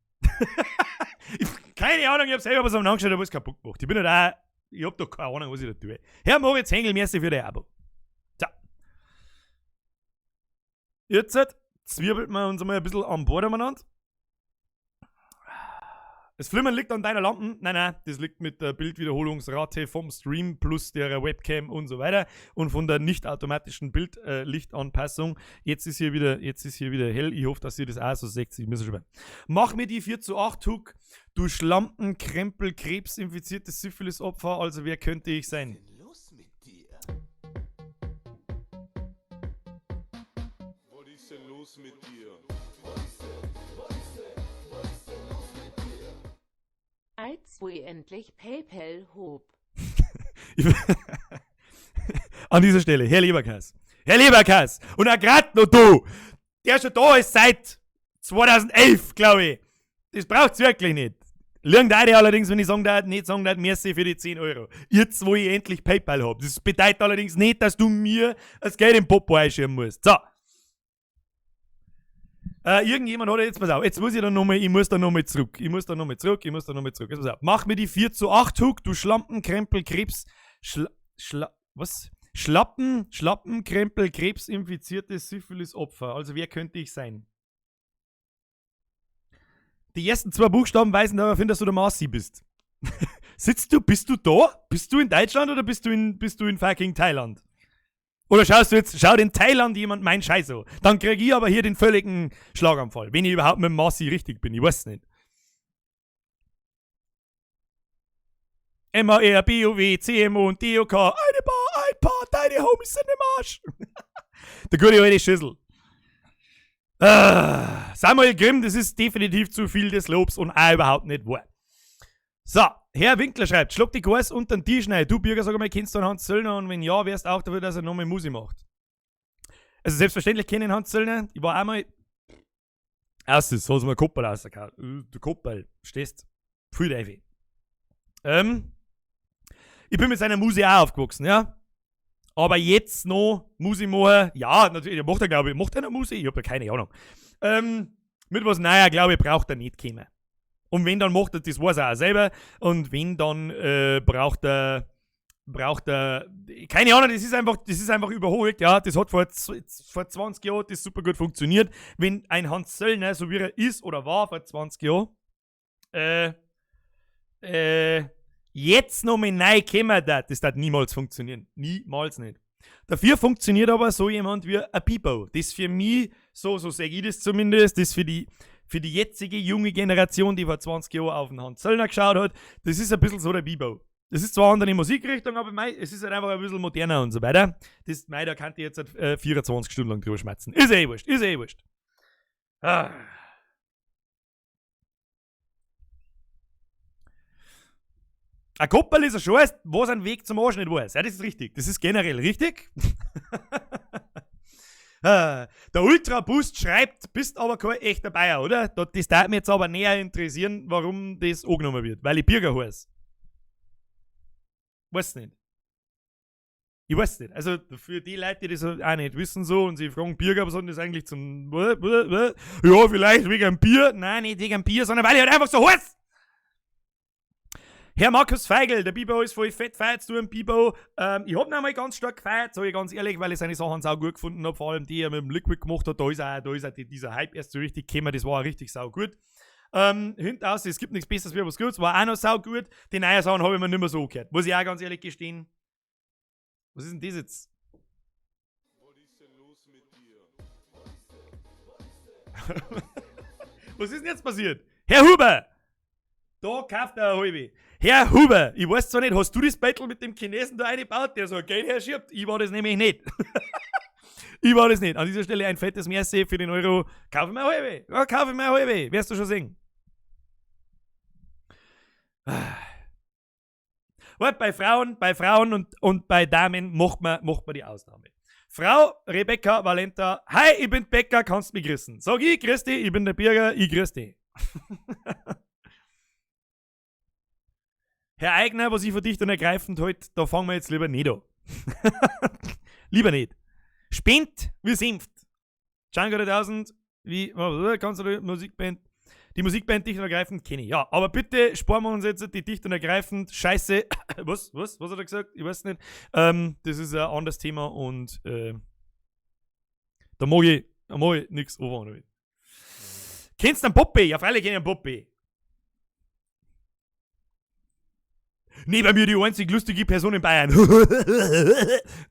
A: Ich, keine Ahnung, ich hab selber was angeschaut, aber was kaputt gemacht. Ich bin halt auch, ich hab doch keine Ahnung, was ich da tue. Herr Moritz Hengel, merci für dein Abo. So. Jetzt zwirbelt man uns einmal ein bisschen an Bord umeinander. Das Flimmern liegt an deiner Lampe. Nein, nein, das liegt mit der Bildwiederholungsrate vom Stream plus der Webcam und so weiter und von der nicht automatischen Bildlichtanpassung. Jetzt ist hier wieder hell. Ich hoffe, dass ihr das auch so seht. Ich muss schon. Mach mir die 4:8 Hook, du Schlampen, Krempel, Krebs, infiziertes Syphilis-Opfer. Also wer könnte ich sein?
B: Was ist denn los mit dir?
C: Was ist denn los mit dir?
D: Als wo ich endlich PayPal hob.
A: An dieser Stelle, Herr Leberkäs. Herr Leberkäs! Und auch grad noch du, der schon da ist seit 2011, glaub ich. Das braucht's wirklich nicht. Lügen deine allerdings, wenn ich sagen darf, nicht sagen darf, merci für die 10 Euro. Jetzt, wo ich endlich PayPal hab. Das bedeutet allerdings nicht, dass du mir das Geld im Popo einschieben musst. So. Irgendjemand hat jetzt, pass auf, jetzt muss ich da nochmal, ich muss da nochmal zurück. Ich muss da nochmal zurück, ich muss da nochmal zurück. Jetzt pass auf. Mach mir die 4:8 Hook, du Schlampen, Krempel, Krebs, Schla, Schla, was? Schlappen, Schlappen, Krempel, Krebs, infizierte Syphilis-Opfer. Also wer könnte ich sein? Die ersten 2 Buchstaben weisen darauf hin, dass du der Marci bist. Sitzt du, bist du da? Bist du in Deutschland oder bist du in fucking Thailand? Oder schaust du jetzt, schaut in Thailand jemand meinen Scheiß an? Dann krieg ich aber hier den völligen Schlaganfall. Wenn ich überhaupt mit dem Marci richtig bin, ich weiß nicht. M A R B O W C M O und D O K. Eine Bar, ein Paar, deine Homies sind im Arsch. Der gute alte Schüssel. Samuel Grimm, das ist definitiv zu viel des Lobs und auch überhaupt nicht wahr. So, Herr Winkler schreibt, schlag die Gans unter den Tisch rein. Du, Birger, sag mal, kennst du einen Hans Zöllner? Und wenn ja, wärst auch dafür, dass er nochmal Musik macht. Also selbstverständlich kenne ich Hans Zöllner. Ich war einmal... Erstens, so ist mir Koppel rausgehauen. Der Koppel, stehst? Viel Teufel. Ich bin mit seiner Musik auch aufgewachsen, ja. Aber jetzt noch Musik machen, ja, natürlich, macht er, glaub ich, macht er noch Musik? Ich hab ja keine Ahnung. Mit was Neuer, glaub ich, braucht er nicht kommen. Und wenn, dann macht er, das weiß er auch selber. Und wenn, dann braucht er, keine Ahnung, das ist einfach überholt, ja. Das hat vor 20 Jahren das super gut funktioniert. Wenn ein Hans Zöllner, so wie er ist oder war vor 20 Jahren, jetzt noch mal neu kommen darf, das darf niemals funktionieren. Niemals nicht. Dafür funktioniert aber so jemand wie ein Bibo. Das für mich, so sag ich das zumindest, das für die jetzige junge Generation, die vor 20 Jahren auf den Hans Zöllner geschaut hat, das ist ein bisschen so der Bibo. Das ist zwar eine andere Musikrichtung, aber mei, es ist halt einfach ein bisschen moderner und so weiter. Das, mei, da kann ich jetzt halt 24 Stunden lang drüber schmerzen. Ist eh wurscht, ist eh wurscht. Ah. Ein Koppel ist ein Scheiß, was ein Weg zum Arsch nicht weiß. Ja, das ist richtig. Das ist generell richtig. Ah, der Ultra Boost schreibt, bist aber kein echter Bayer, oder? Das darf mich jetzt aber näher interessieren, warum das angenommen wird. Weil ich Birger heiße. Weiß nicht. Ich weiß nicht. Also für die Leute, die das auch nicht wissen so und sie fragen Birger, was hat denn das eigentlich zum... Ja, vielleicht wegen einem Bier. Nein, nicht wegen einem Bier, sondern weil ich halt einfach so heiß. Herr Markus Feigl, der Bibo ist voll fett, feierst du einen Bibo? Ich hab ihn einmal ganz stark gefeiert, sag ich ganz ehrlich, weil ich seine Sachen sau gut gefunden hab, vor allem die er mit dem Liquid gemacht hat, da ist auch dieser Hype erst so richtig gekommen, das war auch richtig sau gut. Hinten aus, es gibt nichts Besseres wie was Gutes, war auch noch sau gut. Die neuen Sachen hab ich mir nicht mehr so angehört, muss ich auch ganz ehrlich gestehen. Was ist denn das jetzt?
C: Was ist denn los mit dir?
A: Was ist denn jetzt passiert? Herr Huber! Da kauft er eine halbe. Herr Huber, ich weiß zwar nicht, hast du das Battle mit dem Chinesen da eingebaut, der so Geld herschiebt? Ich war das nämlich nicht. Ich war das nicht. An dieser Stelle ein fettes Merci für den Euro. Kauf mir eine halbe. Ja, kauf mir eine halbe. Wirst du schon sehen. Warte, bei Frauen, bei Frauen und bei Damen macht man die Ausnahme. Frau Rebecca Valenta, hi, ich bin Bäcker, kannst mich grüßen. Sag ich, grüß dich, ich bin der Birger, ich grüß dich. Herr Eigner, was ich für dich dann ergreifend halt, da fangen wir jetzt lieber nicht an. Lieber nicht. Spinnt wie Senft. Django 3000, wie, kannst du die Musikband? Die Musikband Dicht und Ergreifend kenne ich. Ja, aber bitte sparen wir uns jetzt die Dicht und Ergreifend Scheiße. Was? Was? Was hat er gesagt? Ich weiß nicht. Das ist ein anderes Thema und da mag ich nichts anfangen damit. Kennst du einen Poppy? Ja, freilich kenn ich einen Poppy. Neben mir die einzig lustige Person in Bayern.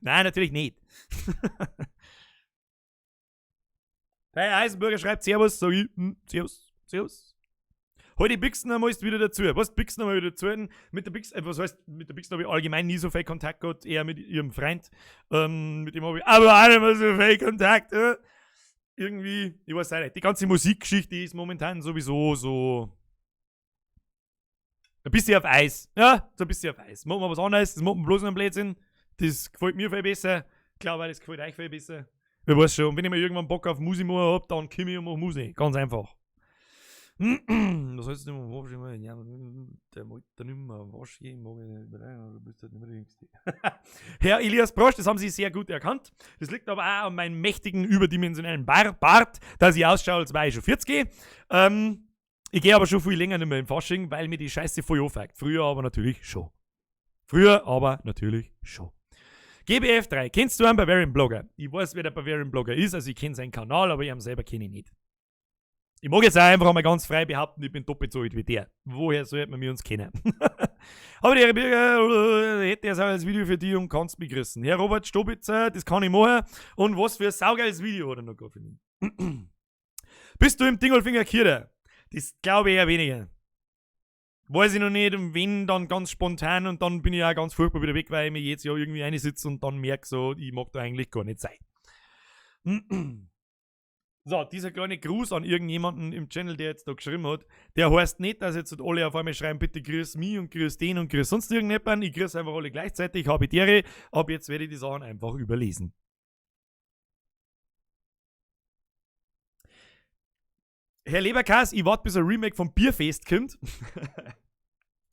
A: Nein, natürlich nicht. Herr Eisenburger schreibt Servus, sag ich, Servus, Servus. Halt die Bixen einmal ist wieder dazu. Was, Bixen einmal wieder dazu? Mit der Bixen, was heißt, mit der Bixen habe ich allgemein nie so viel Kontakt gehabt, eher mit ihrem Freund. Mit dem habe ich aber auch nicht mehr so viel Kontakt. Irgendwie, ich weiß auch nicht. Die ganze Musikgeschichte ist momentan sowieso so ein bisschen auf Eis. Ja, so ein bisschen auf Eis. Machen wir was anderes, das machen wir bloß noch einen Blödsinn. Das gefällt mir viel besser. Ich glaube, das gefällt euch viel besser. Wer weiß schon. Und wenn ich mal irgendwann Bock auf Musik machen hab, dann komm ich und mach Musik. Ganz einfach. Was heißt denn immer? Ja, der mag da nicht mehr waschen, ich mag nicht mehr rein, du bist halt nicht mehr der Jüngste. Herr Elias Brosch, das haben Sie sehr gut erkannt. Das liegt aber auch an meinem mächtigen, überdimensionalen Bart, dass ich ausschaue, als wäre ich schon 40. Ich gehe aber schon viel länger nicht mehr im Fasching, weil mir die Scheiße voll anfängt. Früher aber natürlich schon. Früher aber natürlich schon. GBF3, kennst du einen Bavarian Blogger? Ich weiß, wer der Bavarian Blogger ist, also ich kenn seinen Kanal, aber ich ihn selber kenne ich nicht. Ich mag jetzt auch einfach mal ganz frei behaupten, ich bin doppelt so alt wie der. Woher sollte man mir uns kennen? Aber der Herr Birger hätte jetzt auch ein Video für dich und kannst mich grüßen. Herr Robert Stobitzer, das kann ich machen. Und was für ein saugeiles Video hat er noch gehabt für mich. Bist du im Dingolfinger Kirche? Das glaube ich eher weniger. Weiß ich noch nicht, und wenn, dann ganz spontan und dann bin ich auch ganz furchtbar wieder weg, weil ich mir jedes Jahr irgendwie einsitze und dann merke so, ich mag da eigentlich gar nicht sein. So, dieser kleine Gruß an irgendjemanden im Channel, der jetzt da geschrieben hat, der heißt nicht, dass jetzt alle auf einmal schreiben, bitte grüß mich und grüß den und grüß sonst irgendjemanden. Ich grüße einfach alle gleichzeitig, habe die Ehre, ab jetzt werde ich die Sachen einfach überlesen. Herr Leberkas, ich warte, bis ein Remake vom Bierfest kommt.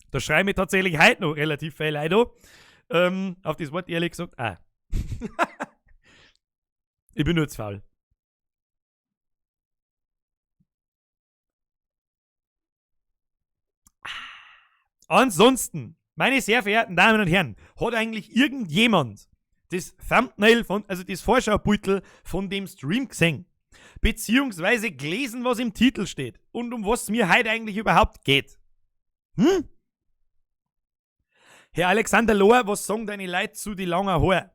A: Da schreibe ich tatsächlich heute noch relativ viel Leute an. Auf das Wort ehrlich gesagt, auch. Ich bin nur zu faul. Ansonsten, meine sehr verehrten Damen und Herren, hat eigentlich irgendjemand das Thumbnail von, also das Vorschaubeutel von dem Stream gesehen? Beziehungsweise gelesen, was im Titel steht und um was es mir heute eigentlich überhaupt geht. Herr Alexander Lohr, was sagen deine Leute zu die langen Haare?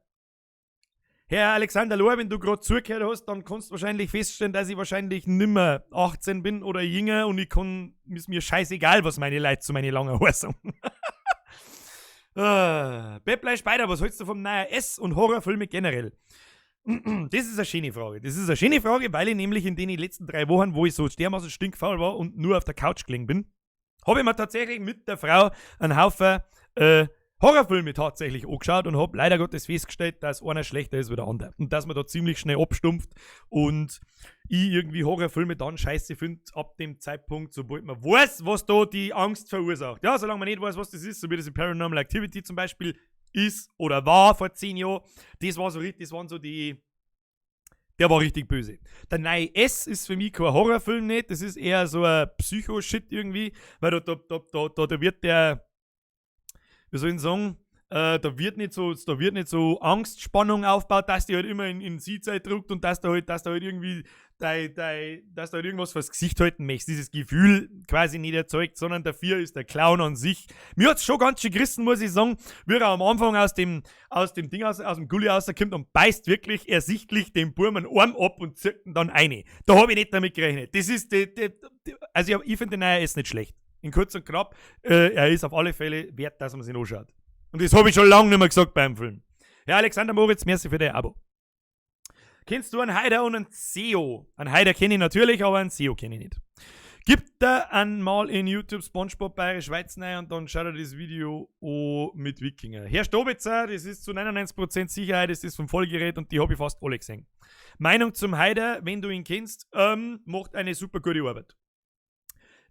A: Herr Alexander Lohr, wenn du grad zugehört hast, dann kannst du wahrscheinlich feststellen, dass ich wahrscheinlich nimmer 18 bin oder jünger und ich kann, ist mir scheißegal, was meine Leute zu meinen langen Haaren sagen. Peplei Speider, was hältst du vom neuen S und Horrorfilme generell? Das ist eine schöne Frage. Das ist eine schöne Frage, weil ich nämlich in den letzten 3 Wochen, wo ich so dermaßen stinkfaul war und nur auf der Couch gelegen bin, habe ich mir tatsächlich mit der Frau einen Haufen Horrorfilme tatsächlich angeschaut und hab leider Gottes festgestellt, dass einer schlechter ist wie der andere. Und dass man da ziemlich schnell abstumpft und ich irgendwie Horrorfilme dann scheiße find, ab dem Zeitpunkt, sobald man weiß, was da die Angst verursacht. Ja, solange man nicht weiß, was das ist, so wie das in Paranormal Activity zum Beispiel ist oder war vor 10 Jahren, das war so richtig, das waren so die, der war richtig böse. Der neue S ist für mich kein Horrorfilm nicht, das ist eher so ein Psycho-Shit irgendwie, weil da wird der, wie soll ich denn sagen, da wird nicht so, da wird nicht so Angstspannung aufgebaut, dass die halt immer in Siehzeit druckt und dass da halt, dass da halt irgendwie dei, dei, dass da halt irgendwas vors Gesicht halten möchtest, dieses Gefühl quasi nicht erzeugt, sondern dafür ist der Clown an sich. Mir hat's schon ganz schön gerissen, muss ich sagen, wie er am Anfang aus dem, aus dem Ding, aus, aus dem Gully rauskommt und beißt wirklich ersichtlich dem Burm einen Arm ab und zirkt ihn dann rein. Da hab ich nicht damit gerechnet. Das ist die, die, die, also ich, ich find den neuen S nicht schlecht. In kurz und knapp, er ist auf alle Fälle wert, dass man sich anschaut. Und das hab ich schon lange nicht mehr gesagt beim Film. Ja, Alexander Moritz, merci für dein Abo. Kennst du einen Haider und einen SEO? Einen Haider kenn ich natürlich, aber einen SEO kenn ich nicht. Gib da einmal in YouTube SpongeBob Bayerisch Schweiz rein und dann schau dir das Video an mit Wikinger. Herr Stobitzer, das ist zu 99% Sicherheit, das ist vom Vollgerät und die hab ich fast alle gesehen. Meinung zum Haider, wenn du ihn kennst, macht eine super gute Arbeit.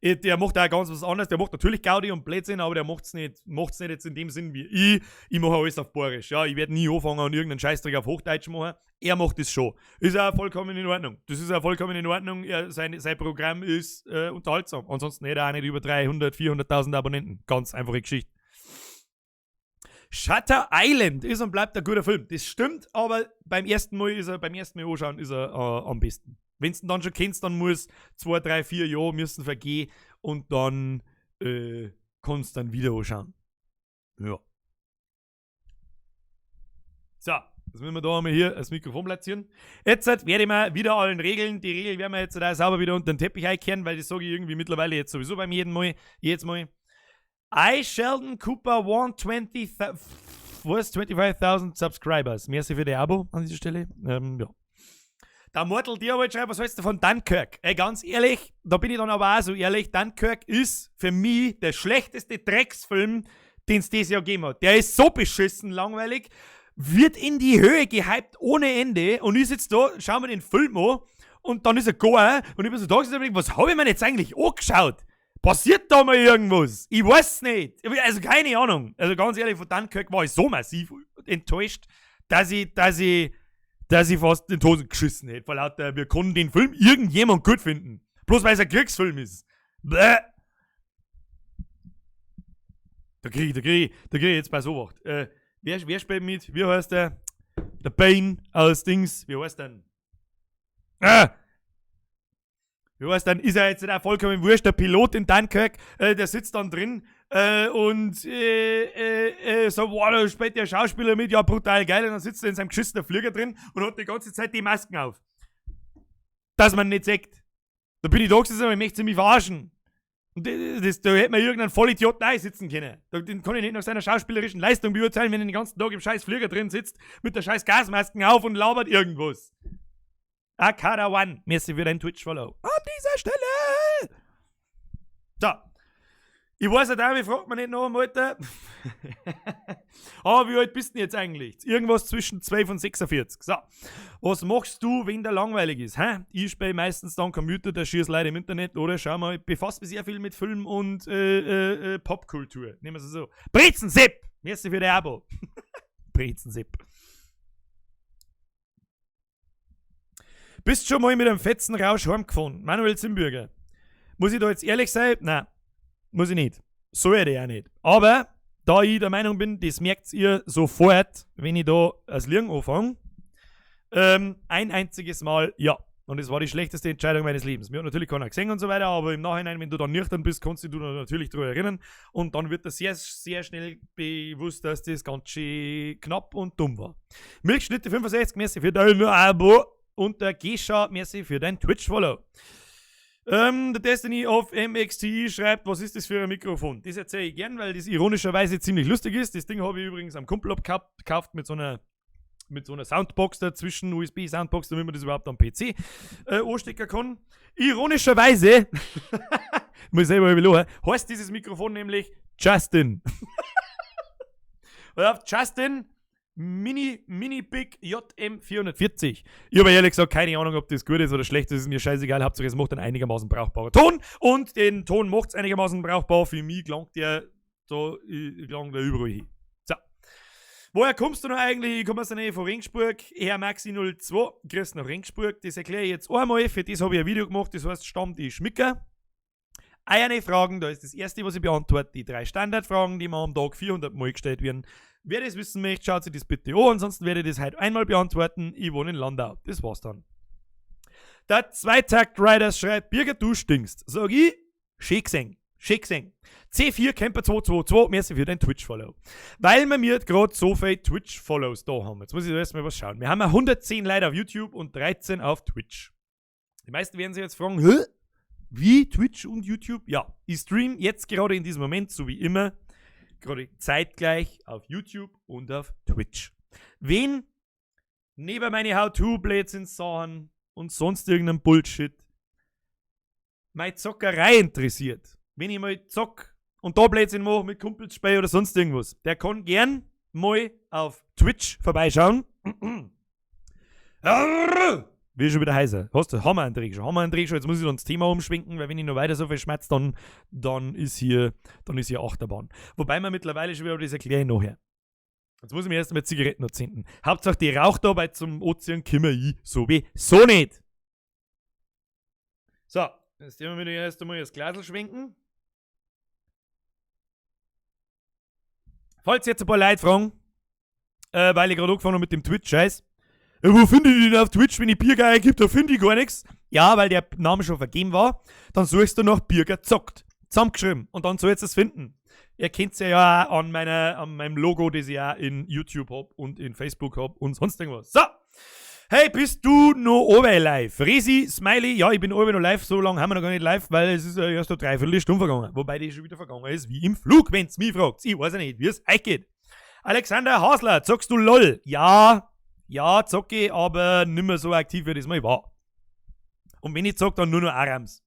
A: Der macht auch ganz was anderes. Der macht natürlich Gaudi und Blödsinn, aber der macht's nicht jetzt in dem Sinn wie ich. Ich mache alles auf Bayerisch. Ja, ich werde nie anfangen und irgendeinen Scheißdreck auf Hochdeutsch machen. Er macht das schon. Ist auch vollkommen in Ordnung. Das ist auch vollkommen in Ordnung. Sein Programm ist unterhaltsam. Ansonsten hätte er auch nicht über 300, 400.000 Abonnenten. Ganz einfache Geschichte. Shutter Island ist und bleibt ein guter Film. Das stimmt, aber beim ersten Mal anschauen ist er am besten. Wenn du ihn dann schon kennst, dann muss 2, 3, 4 Jahre müssen vergehen und dann kannst du dann wieder anschauen. Ja. So, jetzt müssen wir da einmal hier das Mikrofon platzieren. Jetzt werde ich mal wieder allen Regeln, die Regel werden wir jetzt da sauber wieder unter den Teppich einkehren, weil das sage ich irgendwie mittlerweile jetzt sowieso beim jedem Mal, jedes Mal. I Sheldon Cooper 120, was? 25.000 Subscribers. Merci für die Abo an dieser Stelle. Ja. Der Mortal Diabol schreibt, was hältst du von Dunkirk? Ey, ganz ehrlich, da bin ich dann aber auch so ehrlich, Dunkirk ist für mich der schlechteste Drecksfilm, den es dieses Jahr gegeben hat. Der ist so beschissen langweilig, wird in die Höhe gehypt ohne Ende und ich sitze da, schau mir den Film an und dann ist er gar und ich bin so da gesessen und denk, was habe ich mir jetzt eigentlich angeschaut? Passiert da mal irgendwas? Ich weiß nicht. Also keine Ahnung. Also ganz ehrlich, von Dunkirk war ich so massiv enttäuscht, dass ich fast in die Hosen geschissen hätte. Vor lauter, wir konnten den Film irgendjemand gut finden. Bloß weil es ein Kriegsfilm ist. Bäh. Da krieg ich jetzt bei sowas. Wer spielt mit? Wie heißt der? Der Bane aus Dings. Wie heißt der? Ah! Wie heißt dann? Ist er jetzt auch vollkommen wurscht. Der Pilot in Dunkirk, der sitzt dann drin und so, wow, da spielt der Schauspieler mit, ja, brutal geil. Und dann sitzt er in seinem geschissenen Flieger drin und hat die ganze Zeit die Masken auf. Dass man nicht sieht. Da bin ich da gesessen und ich möchte mich verarschen. Und da hätte man irgendeinen Vollidioten einsitzen können. Den kann ich nicht nach seiner schauspielerischen Leistung beurteilen, wenn er den ganzen Tag im scheiß Flieger drin sitzt, mit der scheiß Gasmasken auf und labert irgendwas. Akara One, merci für dein Twitch-Follow. An dieser Stelle! So. Ich weiß ja, wie fragt man nicht noch einmal, Alter. Aber wie alt bist du denn jetzt eigentlich? Irgendwas zwischen 12 und 46. So. Was machst du, wenn der langweilig ist? Hä? Ich spiele meistens dann Computer, der schießt leider im Internet, oder? Schau mal, ich befasse mich sehr viel mit Film und Popkultur. Nehmen wir es so. Brezensepp! Merci für dein Abo. Brezensepp. Bist schon mal mit einem fetzen Rausch heimgefahren? Manuel Zimbürger. Muss ich da jetzt ehrlich sein? Nein, muss ich nicht. Soll ich auch nicht. Aber da ich der Meinung bin, das merkt ihr sofort, wenn ich da als Liegen anfange. Ein einziges Mal, ja. Und es war die schlechteste Entscheidung meines Lebens. Mir hat natürlich keiner gesehen und so weiter, aber im Nachhinein, wenn du dann nüchtern bist, kannst du dich natürlich darüber erinnern. Und dann wird dir sehr, sehr schnell bewusst, dass das ganz schön knapp und dumm war. Milchschnitte 65, merci für dein Abo. Und der Gescha, merci für dein Twitch-Follow. The Destiny of MXTI schreibt, was ist das für ein Mikrofon? Das erzähle ich gern, weil das ironischerweise ziemlich lustig ist. Das Ding habe ich übrigens am Kumpel abgekauft mit so einer Soundbox dazwischen, USB-Soundbox, damit man das überhaupt am PC anstecken kann. Ironischerweise, muss ich selber überlegen, heißt dieses Mikrofon nämlich Justin. Und auf Justin Mini, Mini Big JM440. Ich habe ehrlich gesagt keine Ahnung, ob das gut ist oder schlecht ist, ist mir scheißegal. Hauptsache, es macht einen einigermaßen brauchbaren Ton. Und den Ton macht es einigermaßen brauchbar. Für mich klang der da, klang der überall hin. So. Woher kommst du noch eigentlich? Ich komme aus der Nähe von Regensburg. Herr Maxi 02, grüß nach Regensburg. Das erkläre ich jetzt einmal. Für das habe ich ein Video gemacht, das heißt Stammtisch Schmicker. Eine Fragen, da ist das erste, was ich beantworte, die drei Standardfragen, die mir am Tag 400 Mal gestellt werden. Wer das wissen möchte, schaut sich das bitte an. Ansonsten werde ich das heute einmal beantworten. Ich wohne in Landau. Das war's dann. Der Zweitakt Riders schreibt, Birger, du stinkst. Sag ich, schön gesehen. Schön gesehen. C4 Camper 222, merci für dein Twitch-Follow. Weil wir mir gerade so viele Twitch-Follows da haben. Jetzt muss ich erstmal was schauen. Wir haben 110 Leute auf YouTube und 13 auf Twitch. Die meisten werden sich jetzt fragen, hä? Wie Twitch und YouTube? Ja, ich stream jetzt gerade in diesem Moment, so wie immer, gerade zeitgleich auf YouTube und auf Twitch. Wen neben meine How-To-Blödsinn-Sachen und sonst irgendeinem Bullshit meine Zockerei interessiert, wenn ich mal zock und da Blödsinn mache mit Kumpels spiele oder sonst irgendwas, der kann gern mal auf Twitch vorbeischauen. Wird schon wieder heiser. Hast du, haben wir einen Dreh schon, haben wir einen Dreh schon. Jetzt muss ich dann das Thema umschwenken, weil wenn ich noch weiter so viel schmerz, dann ist hier Achterbahn. Wobei wir mittlerweile schon wieder, das erkläre ich nachher. Jetzt muss ich mir erst einmal Zigaretten noch zünden. Hauptsache die Rauchtarbeit zum Ozean kümmere ich sowieso nicht. So, jetzt werden wir wieder erst einmal das Glasl schwenken. Falls jetzt ein paar Leute fragen, weil ich gerade angefangen habe mit dem Twitch-Scheiß: Wo finde ich denn auf Twitch, wenn ich Birger eingebe, da finde ich gar nichts. Ja, weil der Name schon vergeben war. Dann suchst du nach Birger zockt. Zusammengeschrieben. Und dann sollst du es finden. Ihr kennt es ja auch an meinem Logo, das ich auch in YouTube hab und in Facebook hab und sonst irgendwas. So. Hey, bist du noch owe live? Resi, Smiley, ja, ich bin owe noch live, so lange haben wir noch gar nicht live, weil es ist ja erst eine Dreiviertelstunde vergangen. Wobei die schon wieder vergangen ist, wie im Flug, wenn's mich fragt. Ich weiß ja nicht, wie es euch geht. Alexander Hasler, zockst du LOL? Ja, ja, zocke ich, aber nimmer so aktiv, wie das mal war. Und wenn ich zock, dann nur noch Arams.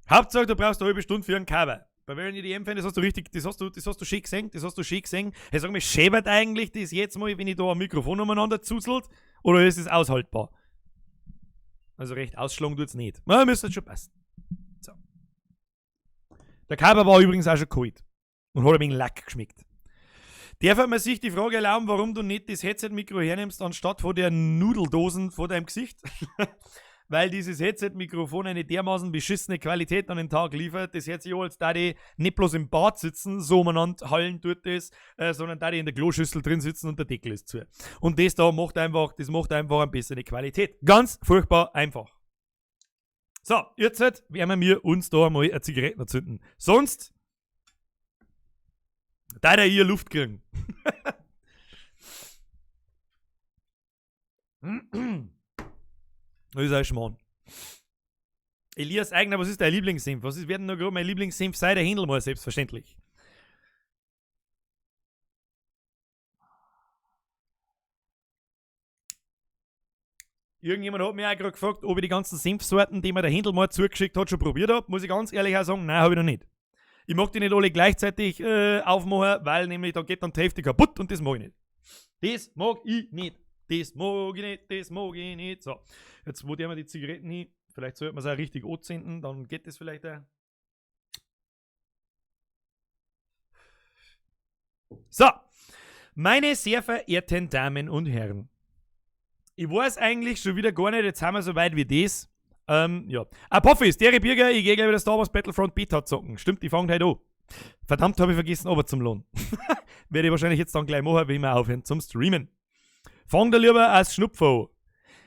A: Hauptsache, du brauchst eine halbe Stunde für einen Cover. Bei welchen EDM-Fan, das hast du richtig, das hast du schön gesehen, das hast du schön gesehen. Hey, sag mal, schäbert eigentlich das jetzt mal, wenn ich da ein Mikrofon umeinander zuzelt, oder ist es aushaltbar? Also recht ausschlagen tut's nicht. Na, müsste schon passen. So. Der Cover war übrigens auch schon kalt. Und hat ein wenig Lack geschmeckt. Darf man sich die Frage erlauben, warum du nicht das Headset-Mikro hernimmst, anstatt vor der Nudeldosen vor deinem Gesicht? Weil dieses Headset-Mikrofon eine dermaßen beschissene Qualität an den Tag liefert. Das hört sich an, als da die nicht bloß im Bad sitzen, so umeinander hallen tut das, sondern da die in der Kloschüssel drin sitzen und der Deckel ist zu. Und das da macht einfach, das macht einfach eine bessere Qualität. Ganz furchtbar einfach. So, jetzt werden wir uns da mal eine Zigarette zünden. Sonst da der hier Luft kriegen. Das ist ein Schmarrn. Elias Eigner, was ist dein Lieblingssenf? Was ist, werden noch gerade mein Lieblingssenf sein? Der Händel mal, selbstverständlich. Irgendjemand hat mich auch gerade gefragt, ob ich die ganzen Senfsorten, die mir der Händel mal zugeschickt hat, schon probiert hab. Muss ich ganz ehrlich auch sagen, nein, hab ich noch nicht. Ich mag die nicht alle gleichzeitig aufmachen, weil nämlich da geht dann die Hälfte kaputt und das mag ich nicht. Das mag ich nicht. Das mag ich nicht, das mag ich nicht. So, jetzt wo der mir die Zigaretten hin? Vielleicht sollte man es auch richtig anzünden, dann geht das vielleicht auch. So, meine sehr verehrten Damen und Herren. Ich weiß eigentlich schon wieder gar nicht, jetzt haben wir so weit wie das. Ja. Apophis, der Birger, ich geh gleich wieder Star Wars Battlefront Beta zocken. Stimmt, die fangen heute an. Verdammt, hab ich vergessen, aber zum Lohn. Werde ich wahrscheinlich jetzt dann gleich machen, wenn wir aufhören zum Streamen. Fang da lieber als Schnupfen an.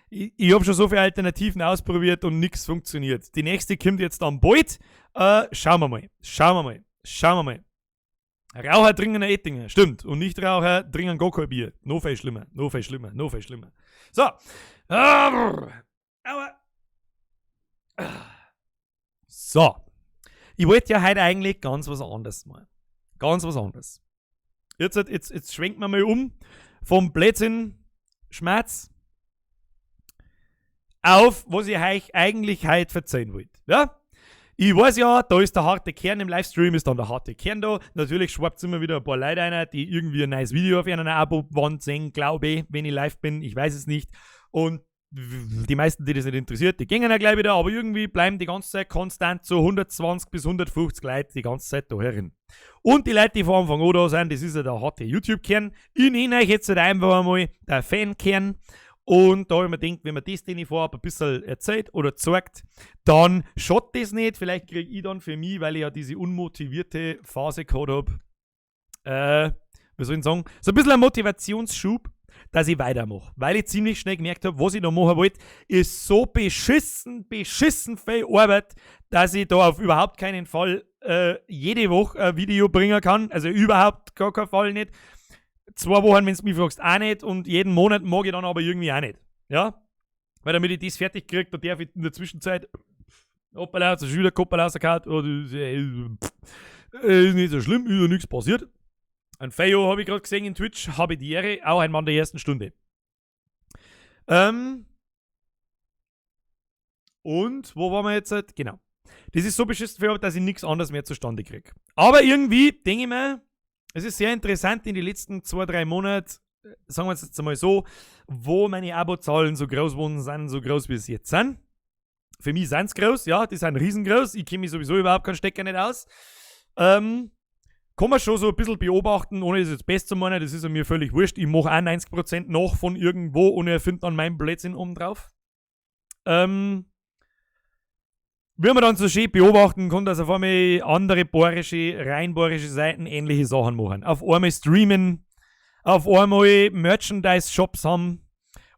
A: Ich hab schon so viele Alternativen ausprobiert und nix funktioniert. Die nächste kommt jetzt dann bald. Schauen wir mal. Schauen wir mal. Schauen wir mal. Raucher trinken ein Ettinger. Stimmt. Und Nichtraucher trinken gar kein Bier. Noch viel schlimmer. Noch viel schlimmer. Noch viel schlimmer. So. Aua. So. Ich wollte ja heute eigentlich ganz was anderes mal. Ganz was anderes. Jetzt schwenken wir mal um vom Blödsinn Schmerz auf, was ich euch eigentlich heute verzeihen wollte. Ja? Ich weiß ja, da ist der harte Kern im Livestream, ist dann der harte Kern da. Natürlich schwappt immer wieder ein paar Leute rein, die irgendwie ein neues Video auf einer Abo-Wand sehen, glaube ich, wenn ich live bin. Ich weiß es nicht. Und die meisten, die das nicht interessiert, die gehen ja gleich wieder, aber irgendwie bleiben die ganze Zeit konstant so 120 bis 150 Leute die ganze Zeit da herin. Und die Leute, die von Anfang an da sind, das ist ja der harte YouTube-Kern. Ich nenne euch jetzt halt einfach einmal der Fan-Kern. Und da hab ich mir gedacht, wenn man das, den ich vorhab, ein bisschen erzählt oder zeigt, dann schaut das nicht. Vielleicht krieg ich dann für mich, weil ich ja diese unmotivierte Phase gehabt hab, wie soll ich denn sagen, so ein bisschen ein Motivationsschub, dass ich weitermache. Weil ich ziemlich schnell gemerkt hab, was ich noch machen wollte, ist so beschissen viel Arbeit, dass ich da auf überhaupt keinen Fall jede Woche ein Video bringen kann. Also überhaupt gar keinen Fall nicht. 2 Wochen, wenn's mich fragst, auch nicht. Und jeden Monat mag ich dann aber irgendwie auch nicht. Ja? Weil damit ich das fertig krieg, da darf ich in der Zwischenzeit, hoppala, hat sich schon wieder Koppel rausgehauen, oh, das ist nicht so schlimm, ist ja nichts passiert. Ein Feio habe ich gerade gesehen in Twitch, habe die Ehre, auch ein Mann der ersten Stunde. Und wo waren wir jetzt? Genau. Das ist so beschissen für mich, dass ich nichts anderes mehr zustande krieg. Aber irgendwie denke ich mir, es ist sehr interessant, in den letzten 2, 3 Monaten Sagen wir es jetzt einmal so, wo meine Abozahlen so groß geworden sind, so groß wie sie jetzt sind. Für mich sind sie groß, ja, die sind riesengroß. Ich kenne mich sowieso überhaupt keinen Stecker nicht aus. Kann man schon so ein bisschen beobachten, ohne das jetzt best zu meinen, das ist mir völlig wurscht. Ich mache auch 90% nach von irgendwo und erfinde dann meinen Blödsinn oben drauf. Wie man dann so schön beobachten kann, dass auf einmal andere bayerische, rein bayerische Seiten ähnliche Sachen machen. Auf einmal streamen, auf einmal Merchandise-Shops haben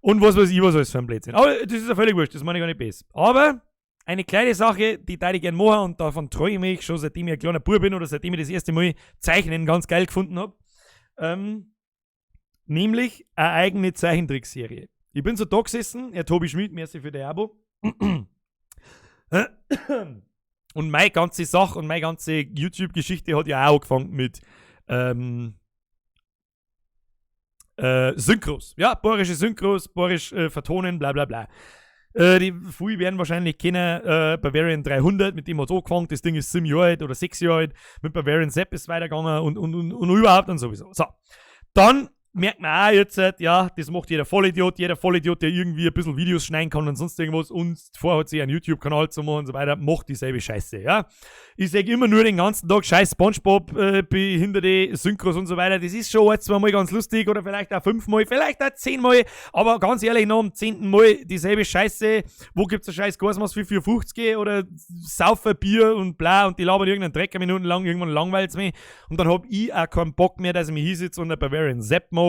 A: und was weiß ich, was alles für ein Blödsinn. Aber das ist ja völlig wurscht, das meine ich gar nicht besser. Aber eine kleine Sache, die tät ich gern machen und davon träume ich schon, seitdem ich ein kleiner Bub bin oder seitdem ich das erste Mal Zeichnen ganz geil gefunden hab. Nämlich eine eigene Zeichentrickserie. Ich bin so da gesessen, Herr Tobi Schmidt, merci für die Abo. Und meine ganze Sache und meine ganze YouTube-Geschichte hat ja auch angefangen mit Synchros. Ja, bayerische Synchros, bayerisch vertonen, bla bla bla. Die viele werden wahrscheinlich kennen Bavarian 300, mit dem hat es angefangen. Das Ding ist 7 Jahre alt oder 6 Jahre alt. Mit Bavarian Sepp ist es weitergegangen und überhaupt und sowieso. So. Dann merkt man auch jetzt, ja, das macht jeder Vollidiot, der irgendwie ein bisschen Videos schneiden kann und sonst irgendwas und vorhat, sich einen YouTube-Kanal zu machen und so weiter, macht dieselbe Scheiße, ja. Ich sag immer nur den ganzen Tag scheiß Spongebob, behinderte Synchros und so weiter, das ist schon ein, zweimal ganz lustig oder vielleicht auch fünfmal, vielleicht auch 10-mal, aber ganz ehrlich, nach dem 10. Mal dieselbe Scheiße, wo gibt's ein scheiß Gasmaß für 4,50 oder saufen Bier und bla und die labern irgendeinen Dreck eine Minuten lang, irgendwann langweilt's mich und dann hab ich auch keinen Bock mehr, dass ich mich hinsitze und eine Bavarian Sepp mache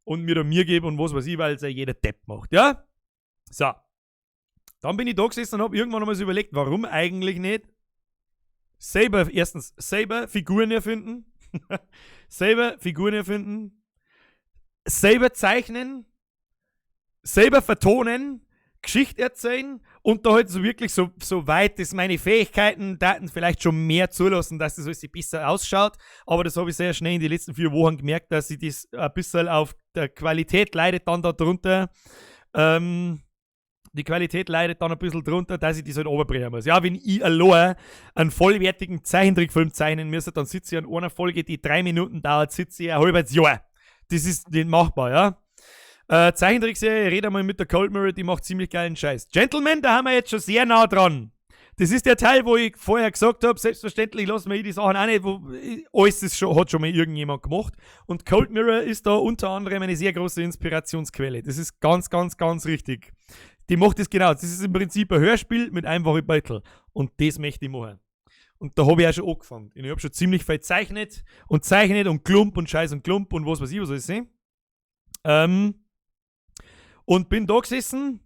A: und mir da Mühe gebe und was weiß ich, weil es ja jeder Depp macht, ja? So. Dann bin ich da gesessen und hab irgendwann einmal so überlegt, warum eigentlich nicht selber, erstens, selber Figuren erfinden, selber Figuren erfinden, selber zeichnen, selber vertonen, Geschichte erzählen und da halt so wirklich so, so weit, dass meine Fähigkeiten, Daten vielleicht schon mehr zulassen, dass das alles besser ausschaut. Aber das habe ich sehr schnell in den letzten 4 Wochen gemerkt, dass ich das ein bisschen auf der Qualität leidet dann da drunter. Die Qualität leidet dann ein bisschen drunter, dass ich das halt runterbringen muss. Ja, wenn ich allein einen vollwertigen Zeichentrickfilm zeichnen müsste, dann sitze ich an einer Folge, die 3 Minuten dauert, sitze ich ein halbes Jahr. Das ist nicht machbar, ja. Zeichentrickserie, red einmal mit der Cold Mirror, die macht ziemlich geilen Scheiß. Gentlemen, da haben wir jetzt schon sehr nah dran. Das ist der Teil, wo ich vorher gesagt habe, selbstverständlich lassen wir die Sachen auch nicht, wo, alles ist schon, hat schon mal irgendjemand gemacht. Und Cold Mirror ist da unter anderem eine sehr große Inspirationsquelle. Das ist ganz, ganz, ganz richtig. Die macht das genau. Das ist im Prinzip ein Hörspiel mit einfachen Beutel. Und das möchte ich machen. Und da habe ich auch schon angefangen. Ich habe schon ziemlich viel zeichnet und zeichnet und Klump und Scheiß und Klump und was weiß ich, was alles. Und bin da gesessen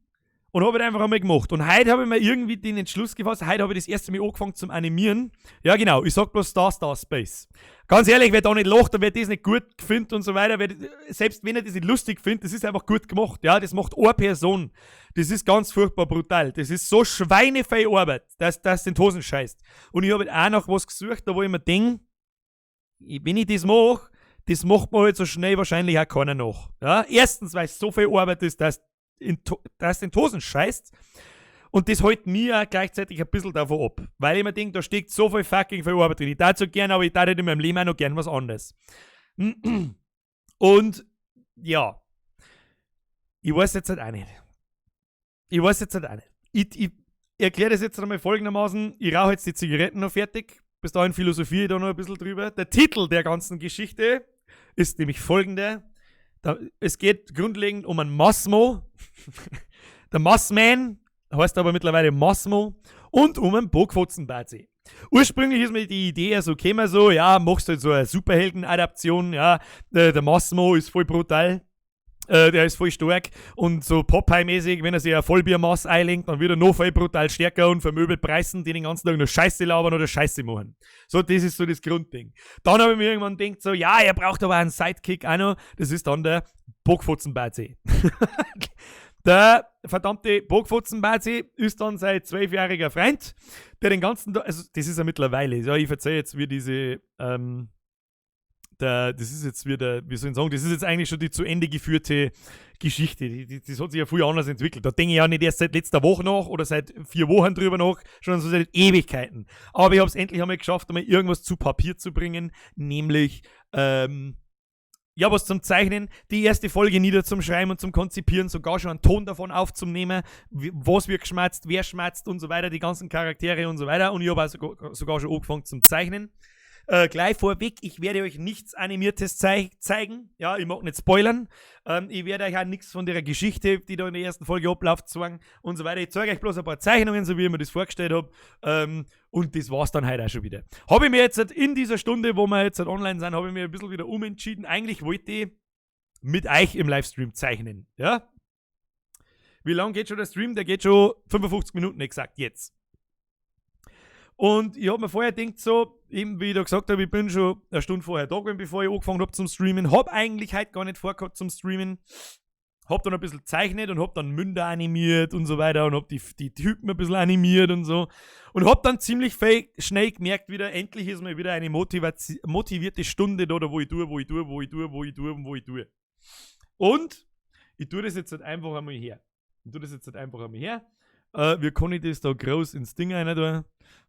A: und habe halt einfach einmal gemacht. Und heute habe ich mir irgendwie den Entschluss gefasst, heute habe ich das erste Mal angefangen zum Animieren. Ja, genau, ich sag bloß Star Star Space. Ganz ehrlich, wer da nicht lacht und wer das nicht gut findet und so weiter, wer, selbst wenn er das nicht lustig findet, das ist einfach gut gemacht. Ja, das macht eine Person. Das ist ganz furchtbar brutal. Das ist so schweineviel Arbeit, dass das in die Hosen scheißt. Und ich habe halt auch noch was gesucht, da wo ich mir denke, wenn ich das mache, das macht mir halt so schnell wahrscheinlich auch keiner nach. Ja? Erstens, weil es so viel Arbeit ist, dass in die Hosen scheißt. Und das hält mir auch gleichzeitig ein bisschen davon ab. Weil ich mir denke, da steckt so viel fucking viel Arbeit drin. Ich tät so gern, aber ich tät halt in meinem Leben auch noch gern was anderes. Und ja, ich weiß jetzt halt auch nicht. Ich weiß jetzt halt auch nicht. Ich erkläre das jetzt einmal folgendermaßen. Ich rauche jetzt die Zigaretten noch fertig. Bis dahin philosophiere ich da noch ein bisschen drüber. Der Titel der ganzen Geschichte ist nämlich folgender. Da, es geht grundlegend um einen Massmo. Der Massman heißt aber mittlerweile Massmo. Und um einen Bockfotzenbazi. Ursprünglich ist mir die Idee so gekommen, so, ja, machst halt so eine Superhelden-Adaption, ja, der Massmo ist voll brutal. Der ist voll stark und so Popeye-mäßig, wenn er sich ein Vollbiermaß einlenkt, dann wird er noch voll brutal stärker und vermöbelt Preißen, die den ganzen Tag nur Scheiße labern oder Scheiße machen. So, das ist so das Grundding. Dann habe ich mir irgendwann gedacht, so, ja, er braucht aber einen Sidekick auch noch. Das ist dann der Bockfotzenbazi. Der verdammte Bockfotzenbazi ist dann sein 12-jähriger Freund, der den ganzen Tag, also das ist ja mittlerweile, ja, ich verzeihe jetzt, wie diese, der, das ist jetzt wieder, wie soll ich sagen, das ist jetzt eigentlich schon die zu Ende geführte Geschichte. Das hat sich ja früher anders entwickelt. Da denke ich ja nicht erst seit letzter Woche nach oder seit 4 Wochen drüber nach, sondern so seit Ewigkeiten. Aber ich habe es endlich einmal geschafft, einmal irgendwas zu Papier zu bringen, nämlich, Ja, was zum Zeichnen, die erste Folge nieder zum Schreiben und zum Konzipieren, sogar schon einen Ton davon aufzunehmen, was wird geschmatzt, wer schmatzt und so weiter, die ganzen Charaktere und so weiter. Und ich habe auch sogar schon angefangen zum Zeichnen. Gleich vorweg, ich werde euch nichts Animiertes zeigen. Ja, ich mag nicht spoilern. Ich werde euch auch nichts von der Geschichte, die da in der ersten Folge abläuft, zeigen und so weiter. Ich zeige euch bloß ein paar Zeichnungen, so wie ich mir das vorgestellt hab. Und das war's dann heute auch schon wieder. Habe ich mir jetzt halt in dieser Stunde, wo wir jetzt halt online sind, habe ich mir ein bisschen wieder umentschieden. Eigentlich wollte ich mit euch im Livestream zeichnen. Ja? Wie lange geht schon der Stream? Der geht schon 55 Minuten exakt jetzt. Und ich hab mir vorher gedacht, so, eben wie ich da gesagt hab, ich bin schon eine Stunde vorher da gewesen, bevor ich angefangen hab zum Streamen. Hab eigentlich heute gar nicht vorgehabt zum Streamen. Hab dann ein bisschen gezeichnet und hab dann Münder animiert und so weiter und hab die Typen ein bisschen animiert und so. Und hab dann ziemlich schnell gemerkt wieder, endlich ist mal wieder eine motivierte Stunde da, da wo ich tue, wo ich tue, wo ich tue, wo ich tue und wo ich tue. Und ich tue das jetzt halt einfach einmal her. Ich tue das jetzt halt einfach einmal her. Wie kann ich das da groß ins Ding rein tun?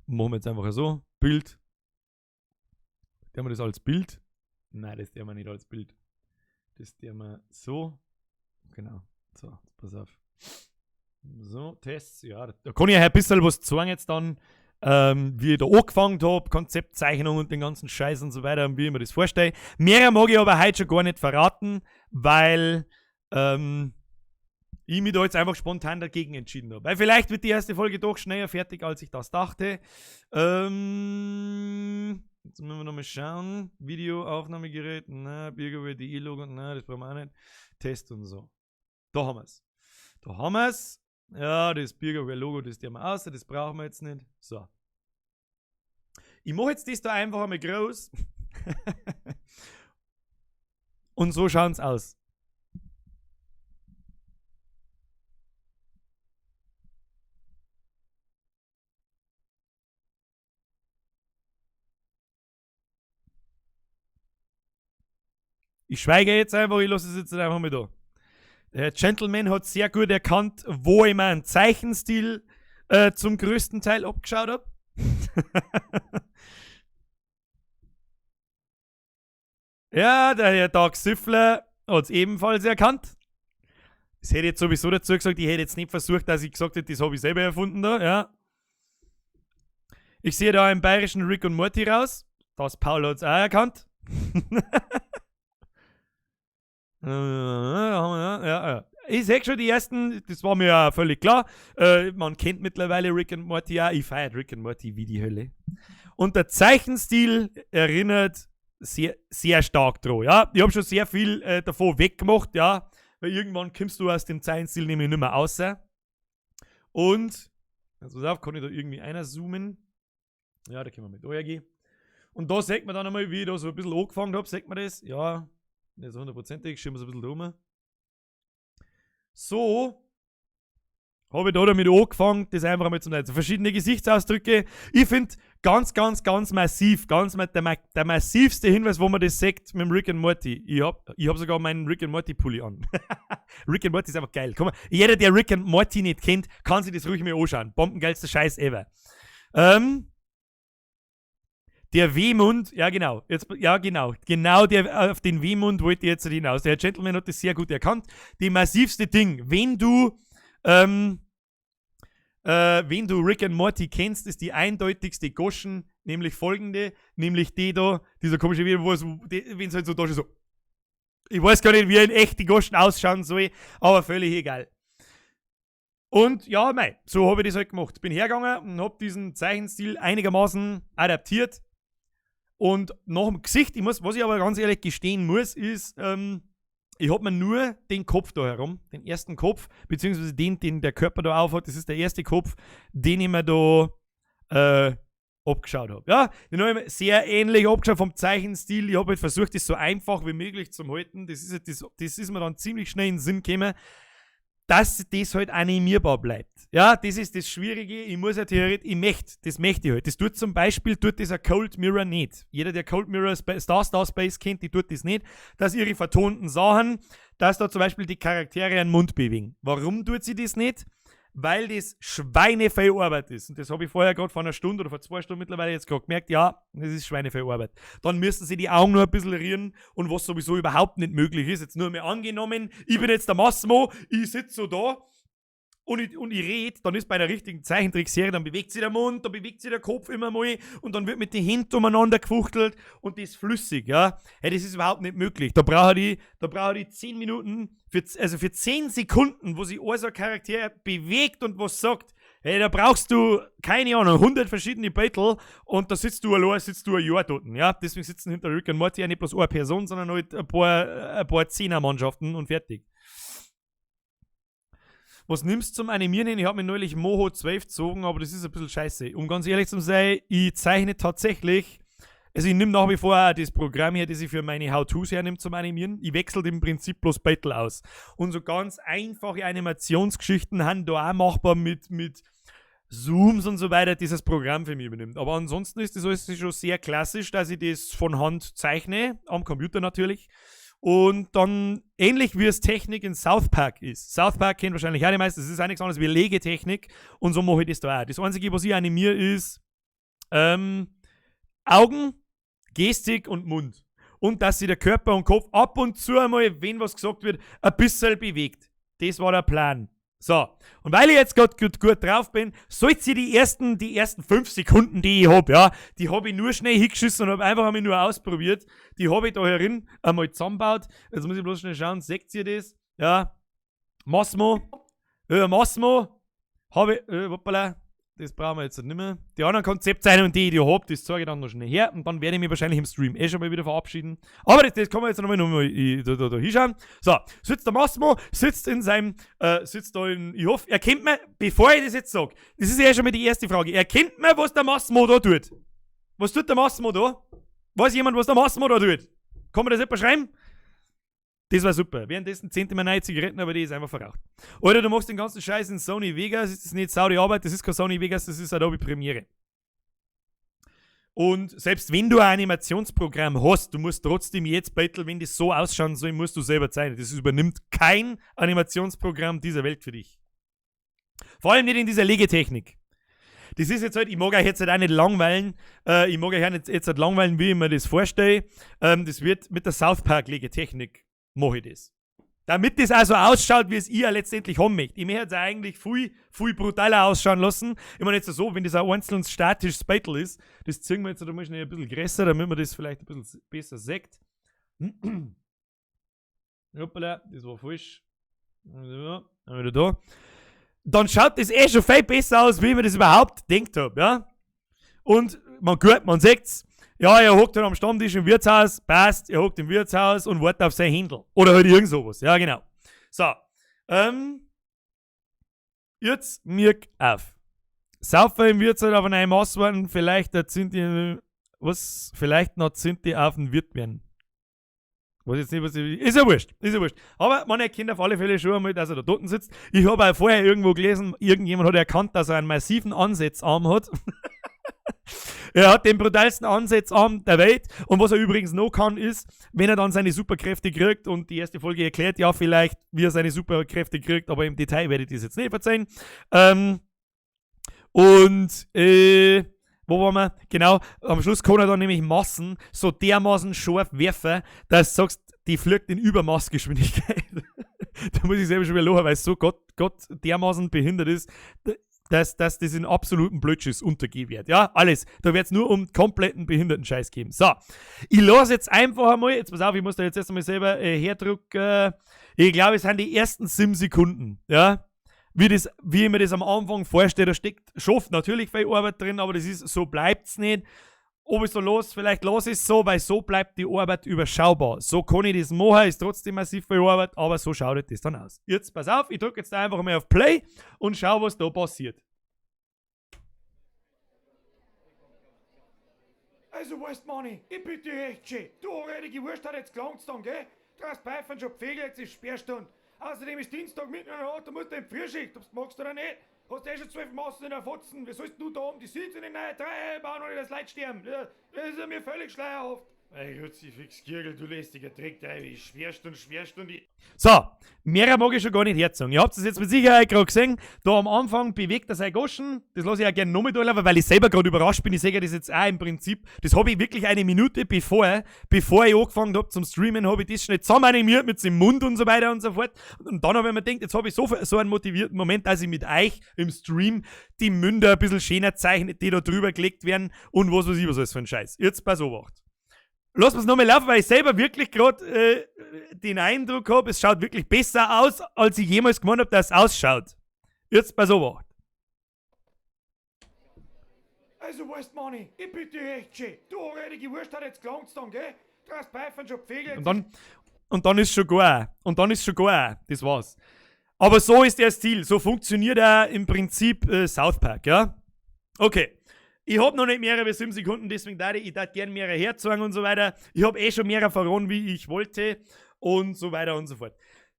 A: Machen wir jetzt einfach so. Bild. Tun wir das als Bild? Nein, das tun wir nicht als Bild. Das tun wir so. Genau. So, jetzt pass auf. So, Tests. Ja, da kann ich ja ein bisschen was zeigen jetzt dann, wie ich da angefangen hab, Konzeptzeichnung und den ganzen Scheiß und so weiter und wie ich mir das vorstelle. Mehr mag ich aber heute schon gar nicht verraten, weil ich mich da jetzt einfach spontan dagegen entschieden hab. Weil vielleicht wird die erste Folge doch schneller fertig, als ich das dachte. Jetzt müssen wir nochmal schauen. Videoaufnahmegerät, na, Bürgerwehr.de Logo, na, das brauchen wir auch nicht. Test und so. Da haben wir's. Da haben wir's. Ja, das Bürgerwehr-Logo, das tun wir aus, das brauchen wir jetzt nicht. So. Ich mach jetzt das da einfach einmal groß. Und so schaut's aus. Ich schweige jetzt einfach, ich lasse es jetzt einfach mal da. Der Gentleman hat sehr gut erkannt, wo ich meinen Zeichenstil zum größten Teil abgeschaut hab. Ja, der Herr Dark Süffler hat's ebenfalls erkannt. Das hätte ich jetzt sowieso dazu gesagt, ich hätte jetzt nicht versucht, dass ich gesagt hätte, das hab ich selber erfunden da, ja. Ich sehe da einen bayerischen Rick und Morty raus. Das Paul hat's auch erkannt. Ja, ja. Ich seh schon die ersten, das war mir ja völlig klar. Man kennt mittlerweile Rick and Morty auch. Ich feiere Rick and Morty wie die Hölle. Und der Zeichenstil erinnert sehr, sehr stark dran. Ja? Ich hab schon sehr viel davon weggemacht, ja. Weil irgendwann kommst du aus dem Zeichenstil nämlich nicht mehr raus. Und, also pass auf, kann ich da irgendwie einer zoomen? Ja, da können wir mit ORG. Und da sieht man dann einmal, wie ich da so ein bisschen angefangen hab, sieht man das? Ja, nicht so hundertprozentig, schieben wir es ein bisschen rum. So habe ich da damit angefangen, das einfach einmal zum Teil. Verschiedene Gesichtsausdrücke. Ich find ganz, ganz, ganz massiv, ganz ma-, der ma-, der massivste Hinweis, wo man das sieht mit dem Rick and Morty. Ich hab sogar meinen Rick and Morty Pulli an. Rick and Morty ist einfach geil. Komm mal, jeder, der Rick and Morty nicht kennt, kann sich das ruhig mal anschauen. Bombengeilster Scheiß ever. Der Wehmund, ja genau, jetzt, ja genau, genau der, auf den Wehmund wollte ich jetzt hinaus. Der Herr Gentleman hat das sehr gut erkannt. Die massivste Ding, wenn du Rick and Morty kennst, ist die eindeutigste Goschen, nämlich folgende, nämlich die da, dieser komische Video, wo es, die, wenn's halt so da ist, so, ich weiß gar nicht, wie in echt die Goschen ausschauen soll, aber völlig egal. Und ja, mei, so hab ich das halt gemacht. Bin hergegangen und hab diesen Zeichenstil einigermaßen adaptiert. Und nach dem Gesicht, ich muss, was ich aber ganz ehrlich gestehen muss, ist, ich hab mir nur den Kopf da herum, den ersten Kopf, beziehungsweise den, den der Körper da aufhat, das ist der erste Kopf, den ich mir da abgeschaut hab. Ja, den hab ich mir sehr ähnlich abgeschaut vom Zeichenstil. Ich hab halt versucht, das so einfach wie möglich zu halten. Das ist mir dann ziemlich schnell in den Sinn gekommen, dass das halt animierbar bleibt. Ja, das ist das Schwierige. Ich muss ja theoretisch, ich möchte, das möchte ich halt. Das tut zum Beispiel, tut dieser Cold Mirror nicht. Jeder, der Cold Mirror Star, Star Space kennt, die tut das nicht, dass ihre vertonten Sachen, Dass da zum Beispiel die Charaktere einen Mund bewegen. Warum tut sie das nicht? Weil das schweineviel Arbeit ist. Und das habe ich vorher gerade vor einer Stunde oder vor 2 Stunden mittlerweile jetzt gerade gemerkt, ja, das ist schweineviel Arbeit. Dann müssen sie die Augen nur ein bisschen rühren und was sowieso überhaupt nicht möglich ist, jetzt nur mehr angenommen, ich bin jetzt der Massimo, ich sitze so da und ich rede, dann ist bei einer richtigen Zeichentrickserie, dann bewegt sich der Mund, dann bewegt sich der Kopf immer mal und dann wird mit den Händen umeinander gefuchtelt und das flüssig, ja. Hey, das ist überhaupt nicht möglich. Da brauche ich 10 Minuten, also für 10 Sekunden, wo sich ein so ein Charakter bewegt und was sagt, hey, da brauchst du, keine Ahnung, 100 verschiedene Beutel und da sitzt du allein, sitzt du ein Jahr dort, ja. Deswegen sitzen hinter Rick and Morty ja nicht bloß eine Person, sondern halt ein paar Zehnermannschaften und fertig. Was nimmst du zum Animieren? Ich habe mir neulich Moho 12 gezogen, aber das ist ein bisschen scheiße. Um ganz ehrlich zu sein, ich zeichne tatsächlich, also ich nehme nach wie vor auch das Programm her, das ich für meine How-Tos hernehme zum Animieren. Ich wechsle im Prinzip bloß Beutel aus. Und so ganz einfache Animationsgeschichten haben da auch machbar mit Zooms und so weiter, dieses Programm für mich übernimmt. Aber ansonsten ist das alles schon sehr klassisch, dass ich das von Hand zeichne, am Computer natürlich. Und dann ähnlich, wie es Technik in South Park ist. South Park kennt wahrscheinlich auch die meisten, das ist auch nichts anderes wie Legetechnik und so mache ich das da auch. Das Einzige, was ich animiere, ist Augen, Gestik und Mund. Und dass sich der Körper und Kopf ab und zu einmal, wenn was gesagt wird, ein bisschen bewegt. Das war der Plan. So, und weil ich jetzt gerade gut, gut drauf bin, sollt ihr die ersten 5 Sekunden, die ich hab, ja, die hab ich nur schnell hingeschissen und hab einfach einmal nur ausprobiert. Die hab ich da herin einmal zusammengebaut. Jetzt muss ich bloß schnell schauen, seht ihr das? Ja. Massimo, Massimo, habe ich, hoppala, das brauchen wir jetzt nicht mehr. Die anderen Konzeptzeichnungen, die ich hab, das zeige ich dann noch schnell her und dann werde ich mich wahrscheinlich im Stream eh schon mal wieder verabschieden. Aber das kann man jetzt nochmal da hinschauen. So, sitzt der Massimo, sitzt da in, ich hoffe, erkennt man, bevor ich das jetzt sage, das ist ja schon mal die erste Frage, erkennt man, was der Massimo da tut? Was tut der Massimo da? Weiß jemand, was der Massimo da tut? Kann man das jemand schreiben? Das war super. Währenddessen zehnt mir neue Zigaretten, aber die ist einfach verraucht. Oder du machst den ganzen Scheiß in Sony Vegas, ist das nicht sau die Arbeit, das ist kein Sony Vegas, das ist Adobe Premiere. Und selbst wenn du ein Animationsprogramm hast, du musst trotzdem jetzt Battle, wenn das so ausschauen soll, musst du selber zeichnen. Das übernimmt kein Animationsprogramm dieser Welt für dich. Vor allem nicht in dieser Legetechnik. Das ist jetzt halt, ich mag euch jetzt halt auch nicht langweilen, ich mag euch auch nicht jetzt halt langweilen, wie ich mir das vorstelle. Das wird mit der South Park Legetechnik mache ich das. Damit das also ausschaut, wie es ich ja letztendlich haben möchte. Ich möchte es eigentlich viel, viel brutaler ausschauen lassen. Ich meine jetzt so, wenn das ein einzelnes statisches Battle ist, das ziehen wir jetzt mal schnell ein bisschen größer, damit man das vielleicht ein bisschen besser sieht. Hoppala, das war falsch. So, dann wieder da. Dann schaut das eh schon viel besser aus, wie ich mir das überhaupt gedacht habe, ja. Und man, gut, man sieht's. Ja, er hockt dann am Stammtisch im Wirtshaus, passt, er hockt im Wirtshaus und wartet auf sein Händel. Oder halt irgend sowas, ja, genau. So, jetzt mirk auf. Saufer im Wirtshaus auf einen Maß warten, vielleicht sind die, was, vielleicht noch sind die auf den Wirt werden. Weiß jetzt nicht, was ich, ist ja wurscht, ist ja wurscht. Aber man erkennt auf alle Fälle schon einmal, dass er da dort sitzt. Ich habe auch vorher irgendwo gelesen, irgendjemand hat erkannt, dass er einen massiven Ansetzarm hat. Er hat den brutalsten Ansetzarm der Welt. Und was er übrigens noch kann, ist, wenn er dann seine Superkräfte kriegt, und die erste Folge erklärt ja vielleicht, wie er seine Superkräfte kriegt, aber im Detail werde ich das jetzt nicht verzeihen. Und wo waren wir? Genau, am Schluss kann er dann nämlich Massen so dermaßen scharf werfen, dass du sagst, die fliegt in Übermaßgeschwindigkeit. Da muss ich selber schon wieder lachen, weil es so Gott dermaßen behindert ist, dass das in absoluten Blödschiss untergehen wird. Ja, alles. Da wird es nur um kompletten behinderten Scheiß geben. So, ich lasse jetzt einfach einmal, jetzt pass auf, ich muss da jetzt erst einmal selber herdrücken. Ich glaube, es sind die ersten 7 Sekunden, ja. Wie ich mir das am Anfang vorstelle, da steckt schon natürlich viel Arbeit drin, aber das ist, so bleibt es nicht. Ob ich so los, vielleicht lasse ich es so, weil so bleibt die Arbeit überschaubar. So kann ich das machen, ist trotzdem massiv viel Arbeit, aber so schaut das dann aus. Jetzt pass auf, ich drücke jetzt einfach mal auf Play und schau, was da passiert. Also weißt, Manni, ich bitte dich echt schön. Du rädige Wurst hat jetzt gelangst dann, gell? Du hast Pfeifen schon Pfegel, jetzt ist Sperrstunde. Außerdem ist Dienstag mitten in der Nacht, du musst in die Frühschicht, ob's magst oder nicht. Hast eh schon 12 Massen in der Fotzen. Wie sollst du da um die Sitze in die neue drei bauen, ohne dass Leute sterben? Das ist mir völlig schleierhaft.
B: Ey, Kruzifix, Kirgel, du lästiger Dreckteil, ich schwerst und schwerst und ich.
A: So, mehr mag ich schon gar nicht herzogen. Ihr habt es jetzt mit Sicherheit gerade gesehen. Da am Anfang bewegt er sein Goschen. Das lasse ich auch gerne nochmal durchlaufen, weil ich selber gerade überrascht bin. Ich sehe das jetzt auch im Prinzip. Das habe ich wirklich eine Minute bevor ich angefangen habe zum Streamen, habe ich das schnell zusammen animiert mit dem Mund und so weiter und so fort. Und dann habe ich mir gedacht, jetzt habe ich so einen motivierten Moment, dass ich mit euch im Stream die Münder ein bisschen schöner zeichne, die da drüber gelegt werden und was weiß ich, was alles für ein Scheiß. Jetzt pass auf. Lass mir's nochmal laufen, weil ich selber wirklich gerade den Eindruck habe, es schaut wirklich besser aus, als ich jemals gemeint habe, dass es ausschaut. Jetzt pass auf.
B: Also weißt, Manni, ich bitte dich echt schön. Du rädige Wurst hat jetzt gelangt dann, gell? Du hast Pfeifen schon Pfegel.
A: Und dann ist schon gar. Und dann ist schon gar. Das war's. Aber so ist der Stil. So funktioniert er im Prinzip South Park, ja? Okay. Ich hab noch nicht mehr als 7 Sekunden, deswegen da ich darf gern mehrere herzeigen und so weiter. Ich hab eh schon mehr verloren, wie ich wollte und so weiter und so fort.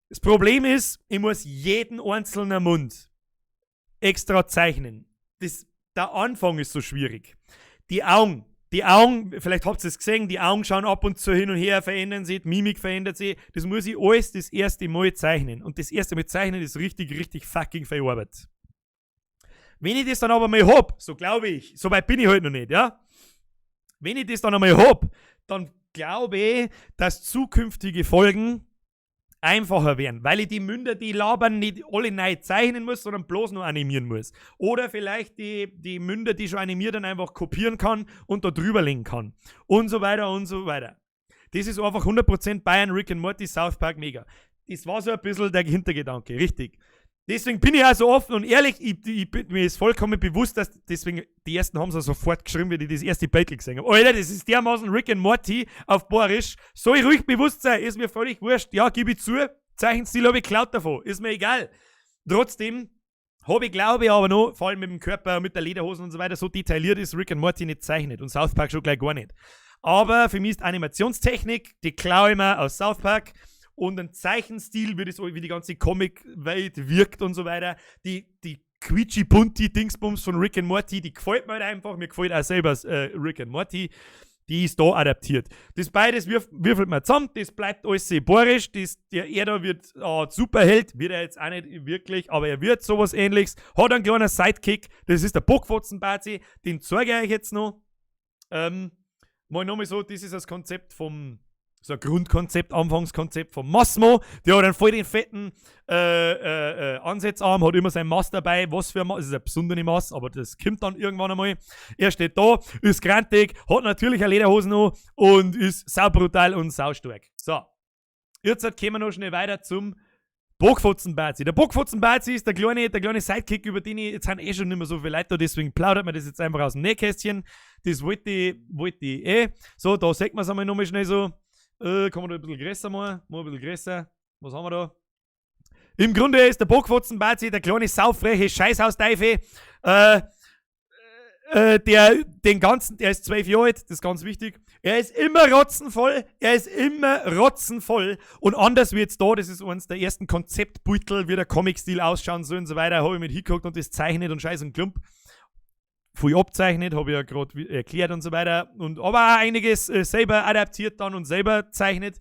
A: Das Problem ist, ich muss jeden einzelnen Mund extra zeichnen. Der Anfang ist so schwierig. Die Augen, vielleicht habt ihr es gesehen, die Augen schauen ab und zu hin und her, verändern sich, die Mimik verändert sich. Das muss ich alles das erste Mal zeichnen. Und das erste Mal zeichnen ist richtig, richtig fucking viel Arbeit. Wenn ich das dann aber mal hab, so glaube ich, so weit bin ich halt noch nicht, ja. Wenn ich das dann einmal hab, dann glaube ich, dass zukünftige Folgen einfacher werden, weil ich die Münder, die labern, nicht alle neu zeichnen muss, sondern bloß nur animieren muss. Oder vielleicht die Münder, die schon animiert, dann einfach kopieren kann und da drüber legen kann. Und so weiter und so weiter. Das ist einfach 100% Bayern, Rick and Morty, South Park mega. Das war so ein bisschen der Hintergedanke, richtig. Deswegen bin ich auch so offen und ehrlich, mir ist vollkommen bewusst, dass deswegen, die ersten haben es sofort geschrieben, wie die das erste Bild gesehen haben. Alter, das ist dermaßen Rick and Morty auf Bayerisch. Soll ich ruhig bewusst sein, ist mir völlig wurscht. Ja, gebe ich zu, Zeichenstil habe ich geklaut davon, ist mir egal. Trotzdem habe ich, glaube ich, aber noch, vor allem mit dem Körper, mit der Lederhosen und so weiter, so detailliert ist Rick and Morty nicht zeichnet und South Park schon gleich gar nicht. Aber für mich ist Animationstechnik, die klaue ich mir aus South Park und ein Zeichenstil, wie die ganze Comic-Welt wirkt und so weiter. Die quietschy bunti Dingsbums von Rick and Morty, die gefällt mir halt einfach. Mir gefällt auch selber Rick and Morty. Die ist da adaptiert. Das beides würfelt man zusammen, das bleibt alles sehr bayerisch. Er da wird Superheld, wird er jetzt auch nicht wirklich, aber er wird sowas Ähnliches. Hat einen kleinen Sidekick, das ist der Bockfotzenbazi, den zeige ich euch jetzt noch. Mal nochmal so, das ist das Konzept vom, so ein Grundkonzept, Anfangskonzept vom Massmo. Der hat einen voll den fetten Ansetzarm, hat immer sein Mass dabei. Was für ein Mass? Das ist eine besondere Mass, aber das kommt dann irgendwann einmal. Er steht da, ist grantig, hat natürlich eine Lederhose noch und ist saubrutal und saustark. So. Jetzt kommen wir noch schnell weiter zum Bockfotzenbazi. Der Bockfotzenbazi ist der kleine Sidekick, über den ich, jetzt sind eh schon nicht mehr so viele Leute da, deswegen plaudert man das jetzt einfach aus dem Nähkästchen. Das wollte ich eh. So, da sieht man es einmal nochmal schnell so. Kann man da ein bisschen größer machen? Mal ein bisschen größer. Was haben wir da? Im Grunde ist der Bockfotzenbazi der kleine saufreche Scheißhausteufel, der den ganzen, der ist 12 Jahre alt, das ist ganz wichtig. Er ist immer rotzenvoll, er ist immer rotzenvoll. Und anders wie jetzt da, das ist eines der ersten Konzeptbeutel, wie der Comic-Stil ausschauen soll und so weiter, habe ich mit hingeguckt und das zeichnet und Scheiß und Klump. Viel abzeichnet, habe ich ja gerade erklärt und so weiter. Und aber auch einiges selber adaptiert dann und selber zeichnet.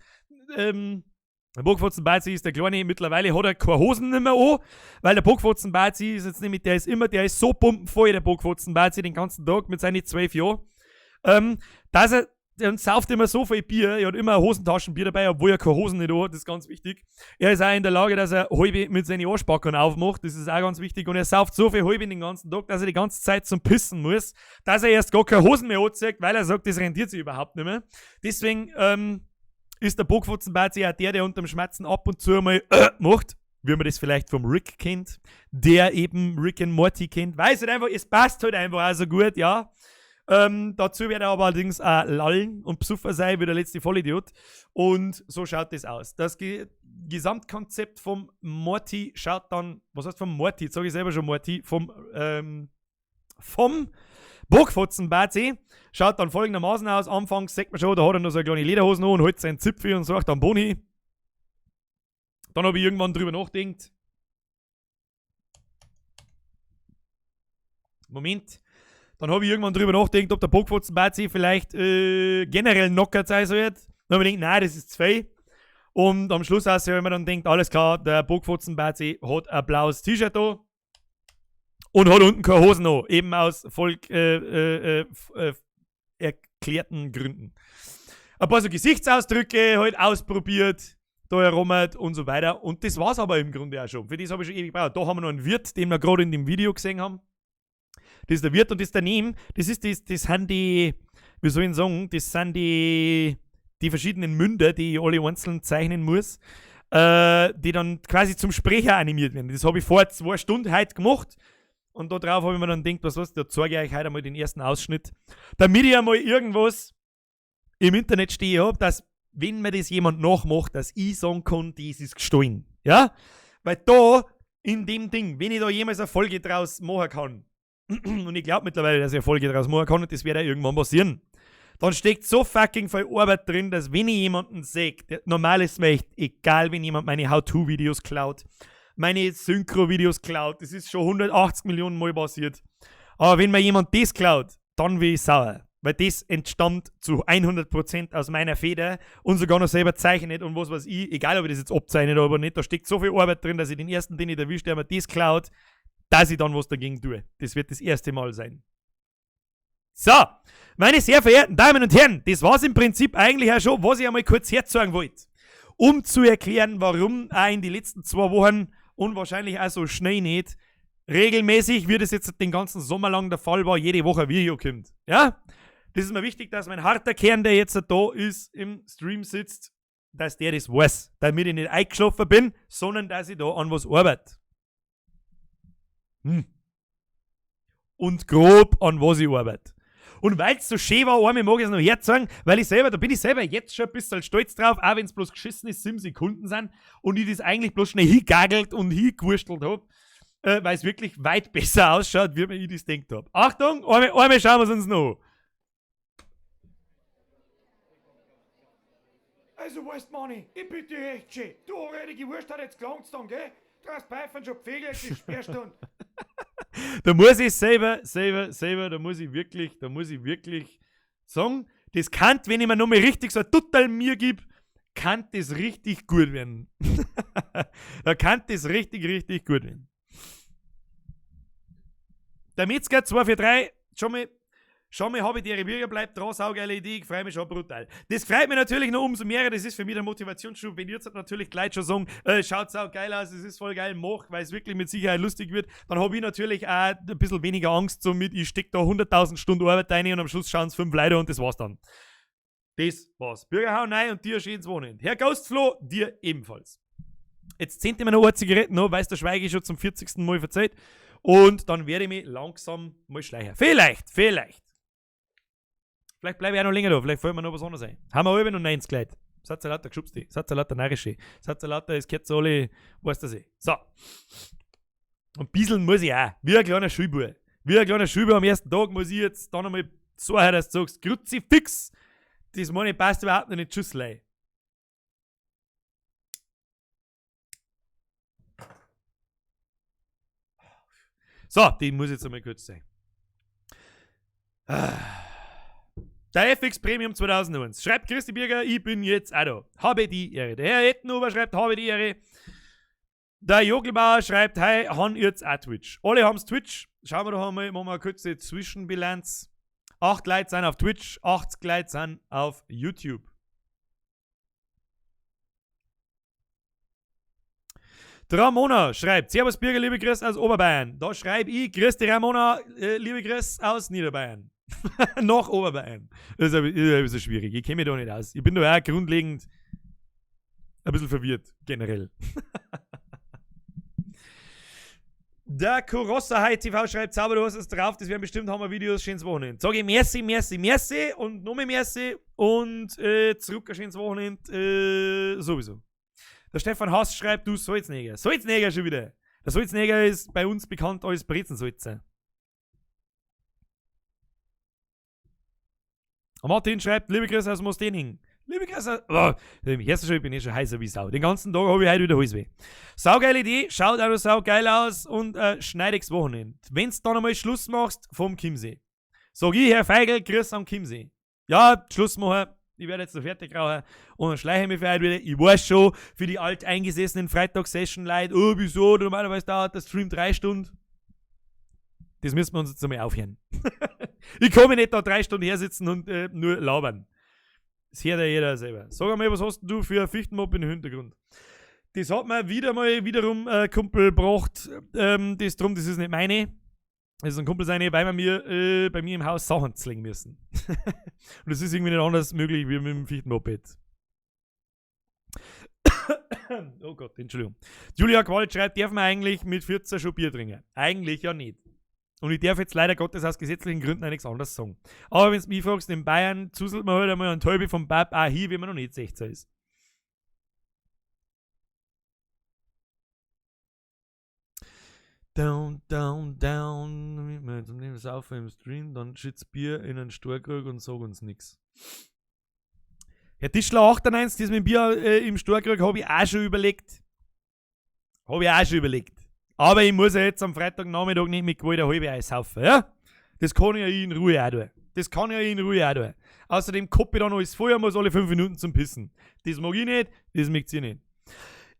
A: Der Bockfotzenbazi ist der Kleine, mittlerweile hat er keine Hosen nicht mehr an, weil der Bockfotzenbazi ist jetzt nämlich, der ist immer, der ist so pumpenvoll, der Bockfotzenbazi, den ganzen Tag mit seinen 12 Jahren, dass er, der sauft immer so viel Bier, er hat immer ein Hosentaschenbier dabei, obwohl er keine Hosen nicht hat, das ist ganz wichtig. Er ist auch in der Lage, dass er halbe mit seinen Arschbacken aufmacht, das ist auch ganz wichtig. Und er sauft so viel halbe den ganzen Tag, dass er die ganze Zeit zum Pissen muss, dass er erst gar keine Hosen mehr anzieht, weil er sagt, das rentiert sich überhaupt nicht mehr. Deswegen ist der Bockfotzenbazi auch der, der unterm Schmatzen ab und zu mal macht, wie man das vielleicht vom Rick kennt, der eben Rick and Morty kennt. Weiß halt einfach, es passt halt einfach auch so gut, ja. Dazu wird er aber allerdings auch lallen und Psuffer sein, wie der letzte Vollidiot. Und so schaut das aus. Das Ge Gesamtkonzept vom Morty schaut dann, was heißt vom Morty? Jetzt sage ich selber schon Morty, vom Bockfotzenbazi schaut dann folgendermaßen aus. Anfangs sieht man schon, da hat er noch so eine kleine Lederhose an und hält seinen Zipfel und sagt dann Boni. Dann habe ich irgendwann drüber nachgedacht. Moment. Dann habe ich irgendwann drüber nachgedacht, ob der Bockfotzen-Bazi vielleicht generell knockert sein soll. Dann habe ich gedacht, nein, das ist zu viel. Und am Schluss auch, wenn man dann denkt, alles klar, der Bockfotzen-Bazi hat ein blaues T-Shirt da und hat unten keine Hosen noch, eben aus volk erklärten Gründen. Ein paar so Gesichtsausdrücke halt ausprobiert, da herum und so weiter. Und das war's aber im Grunde auch schon. Für das habe ich schon ewig gebraucht. Da haben wir noch einen Wirt, den wir gerade in dem Video gesehen haben. Das ist der Wirt und das daneben, das ist das, das sind die, wie soll ich sagen, das sind die verschiedenen Münder, die ich alle einzeln zeichnen muss, die dann quasi zum Sprecher animiert werden. Das habe ich vor 2 Stunden heute gemacht. Und da drauf habe ich mir dann gedacht, was weiß, da zeige ich euch heute einmal den ersten Ausschnitt, damit ich einmal irgendwas im Internet stehe hab, dass, wenn mir das jemand nachmacht, dass ich sagen kann, das ist gestohlen. Ja? Weil da, in dem Ding, wenn ich da jemals eine Folge draus machen kann, und ich glaub mittlerweile, dass ich eine Folge draus machen kann, und das wird auch irgendwann passieren, dann steckt so fucking viel Arbeit drin, dass wenn ich jemanden sehe, der, normal ist mir echt egal, wenn jemand meine How-To-Videos klaut, meine Synchro-Videos klaut, das ist schon 180 Millionen Mal passiert. Aber wenn mir jemand das klaut, dann bin ich sauer. Weil das entstammt zu 100% aus meiner Feder und sogar noch selber zeichnet und was weiß ich, egal ob ich das jetzt abzeichne oder nicht, da steckt so viel Arbeit drin, dass ich den ersten, den ich erwische, der mir das klaut, dass ich dann was dagegen tue. Das wird das erste Mal sein. So, meine sehr verehrten Damen und Herren, das war's im Prinzip eigentlich auch schon, was ich einmal kurz herzeigen wollte. Um zu erklären, warum auch in die letzten 2 Wochen und wahrscheinlich auch so schnell nicht, regelmäßig, wie das jetzt den ganzen Sommer lang der Fall war, jede Woche ein Video kommt. Ja? Das ist mir wichtig, dass mein harter Kern, der jetzt da ist, im Stream sitzt, dass der das weiß, damit ich nicht eingeschlafen bin, sondern dass ich da an was arbeite. Und grob an was ich arbeite. Und weil's so schön war, einmal mag ich's noch herzeigen, weil ich selber, da bin ich selber jetzt schon ein bisschen stolz drauf, auch wenn's bloß geschissen ist, 7 Sekunden sind und ich das eigentlich bloß schnell hingagelt und hingewurstelt hab, weil's wirklich weit besser ausschaut, wie mir ich das gedacht hab. Achtung, einmal schauen wir's uns noch an.
B: Also weißt, Manni, ich bitte dich echt schön. Du rädige Wurst hat jetzt gelangst dann, gell? Du hast Pfeifen schon Pfegel, jetzt ist Sperrstunde.
A: Da muss ich selber, da muss ich wirklich sagen, das kann, wenn ich mir nochmal richtig so total mir gib, kann das richtig gut werden. Da kann das richtig, richtig gut werden. Der Metzger 243, schon mal habe ich die Birger bleibt dran, saugeile Idee, ich freue mich schon brutal. Das freut mich natürlich noch umso mehr, das ist für mich der Motivationsschub, wenn ihr jetzt natürlich gleich schon sagen, schaut sau geil aus, es ist voll geil, mach, weil es wirklich mit Sicherheit lustig wird, dann habe ich natürlich auch ein bisschen weniger Angst, so mit, ich steck da 100.000 Stunden Arbeit rein und am Schluss schauen es 5 Leute und das war's dann. Das war's. Bürger, hau rein und dir schönes Wochenende. Herr Ghostflo, dir ebenfalls. Jetzt zehnt mir noch eine Zigarette noch, weil's der Schweige schon zum 40. Mal verzeiht. Und dann werde ich mich langsam mal schleichen. Vielleicht, vielleicht. Vielleicht bleibe ich auch noch länger da, vielleicht fällt mir noch was anderes ein. Haben wir alle noch 90 Leute. Seid ihr lauter Geschubste, seid ihr lauter Narrische, seid ihr lauter, es gehört zu alle, weißt du das eh. So. Und ein bisschen muss ich auch, wie ein kleiner Schulbub. Wie ein kleiner Schulbub am ersten Tag muss ich jetzt dann einmal so her, dass du sagst, Kruzifix, das meine ich passt überhaupt noch nicht, Tschüsslei. So, die muss jetzt einmal kurz sein. Der FX Premium 2001. Schreibt Christi Birger, ich bin jetzt auch da. Habe die Ehre. Der Herr Ettenhuber schreibt, habe die Ehre. Der Jogelbauer schreibt, hey, han jetzt auch Twitch. Alle haben's Twitch. Schauen wir doch einmal, machen wir eine kurze Zwischenbilanz. 8 Leute sind auf Twitch, 80 Leute sind auf YouTube. Der Ramona schreibt, Servus Birger, liebe Grüße aus Oberbayern. Da schreib ich, grüß dich Ramona, liebe Grüße aus Niederbayern. Nach Oberbayern. Das ist ein bisschen schwierig. Ich kenn mich da nicht aus. Ich bin da auch grundlegend ein bisschen verwirrt, generell. Der Corossa High TV schreibt, Zauber, du hast es drauf, das werden bestimmt Hammer Videos, schönes Wochenende. Sag ich merci, merci, merci und nochmal merci und zurück ein schönes Wochenende sowieso. Der Stefan Haas schreibt, du Salzneger. Salzneger schon wieder. Der Salzneger ist bei uns bekannt als Brezensalzer. Und Martin schreibt, liebe Grüße aus Mostening. Liebe Grüße aus... Oh, im ersten Schritt bin ich schon heißer wie Sau. Den ganzen Tag habe ich heute wieder Halsweh. Saugeile Idee, schaut auch noch saugeil aus und schneidiges Wochenende. Wenn's dann einmal Schluss machst vom Chiemsee. Sag ich, Herr Feigl, grüß am Chiemsee. Ja, Schluss machen. Ich werde jetzt noch fertig rauchen und dann schleiche ich mich für heute wieder. Ich weiß schon, für die alteingesessenen Freitagssession-Leute, oh, wieso, normalerweise dauert der Stream 3 Stunden. Das müssen wir uns jetzt einmal aufhören. Ich kann mich nicht da 3 Stunden hersitzen und nur labern. Das hört ja jeder selber. Sag einmal, was hast denn du für ein Fichtenmob im Hintergrund? Das hat mir wieder mal wiederum Kumpel gebracht. Das drum, das ist nicht meine. Das ist ein Kumpel seine, weil wir mir bei mir im Haus Sachen zlegen müssen. Und das ist irgendwie nicht anders möglich wie mit dem Fichtenmoped. Oh Gott, Entschuldigung. Julia Gewalt schreibt, darf man eigentlich mit 14 schon Bier trinken? Eigentlich ja nicht. Und ich darf jetzt leider Gottes aus gesetzlichen Gründen auch nichts anderes sagen. Aber wenn du mich fragst, in Bayern zuselt man halt einmal einen Täube vom Bab auch hin, wenn man noch nicht 16 ist. Down, down, down. Jetzt nehmen wir es auf im Stream, dann schützt Bier in einen Storkrug und sag uns nix. Herr Tischler 98, das mit dem Bier im Storkrug hab ich auch schon überlegt. Hab ich auch schon überlegt. Aber ich muss ja jetzt am Freitagnachmittag nicht mit Gewalt eine halbe Eis saufen, ja? Das kann ich ja in Ruhe auch tun. Das kann ich ja in Ruhe auch tun. Außerdem kopp ich da noch alles voll und muss alle 5 Minuten zum Pissen. Das mag ich nicht, das mögt ihr nicht.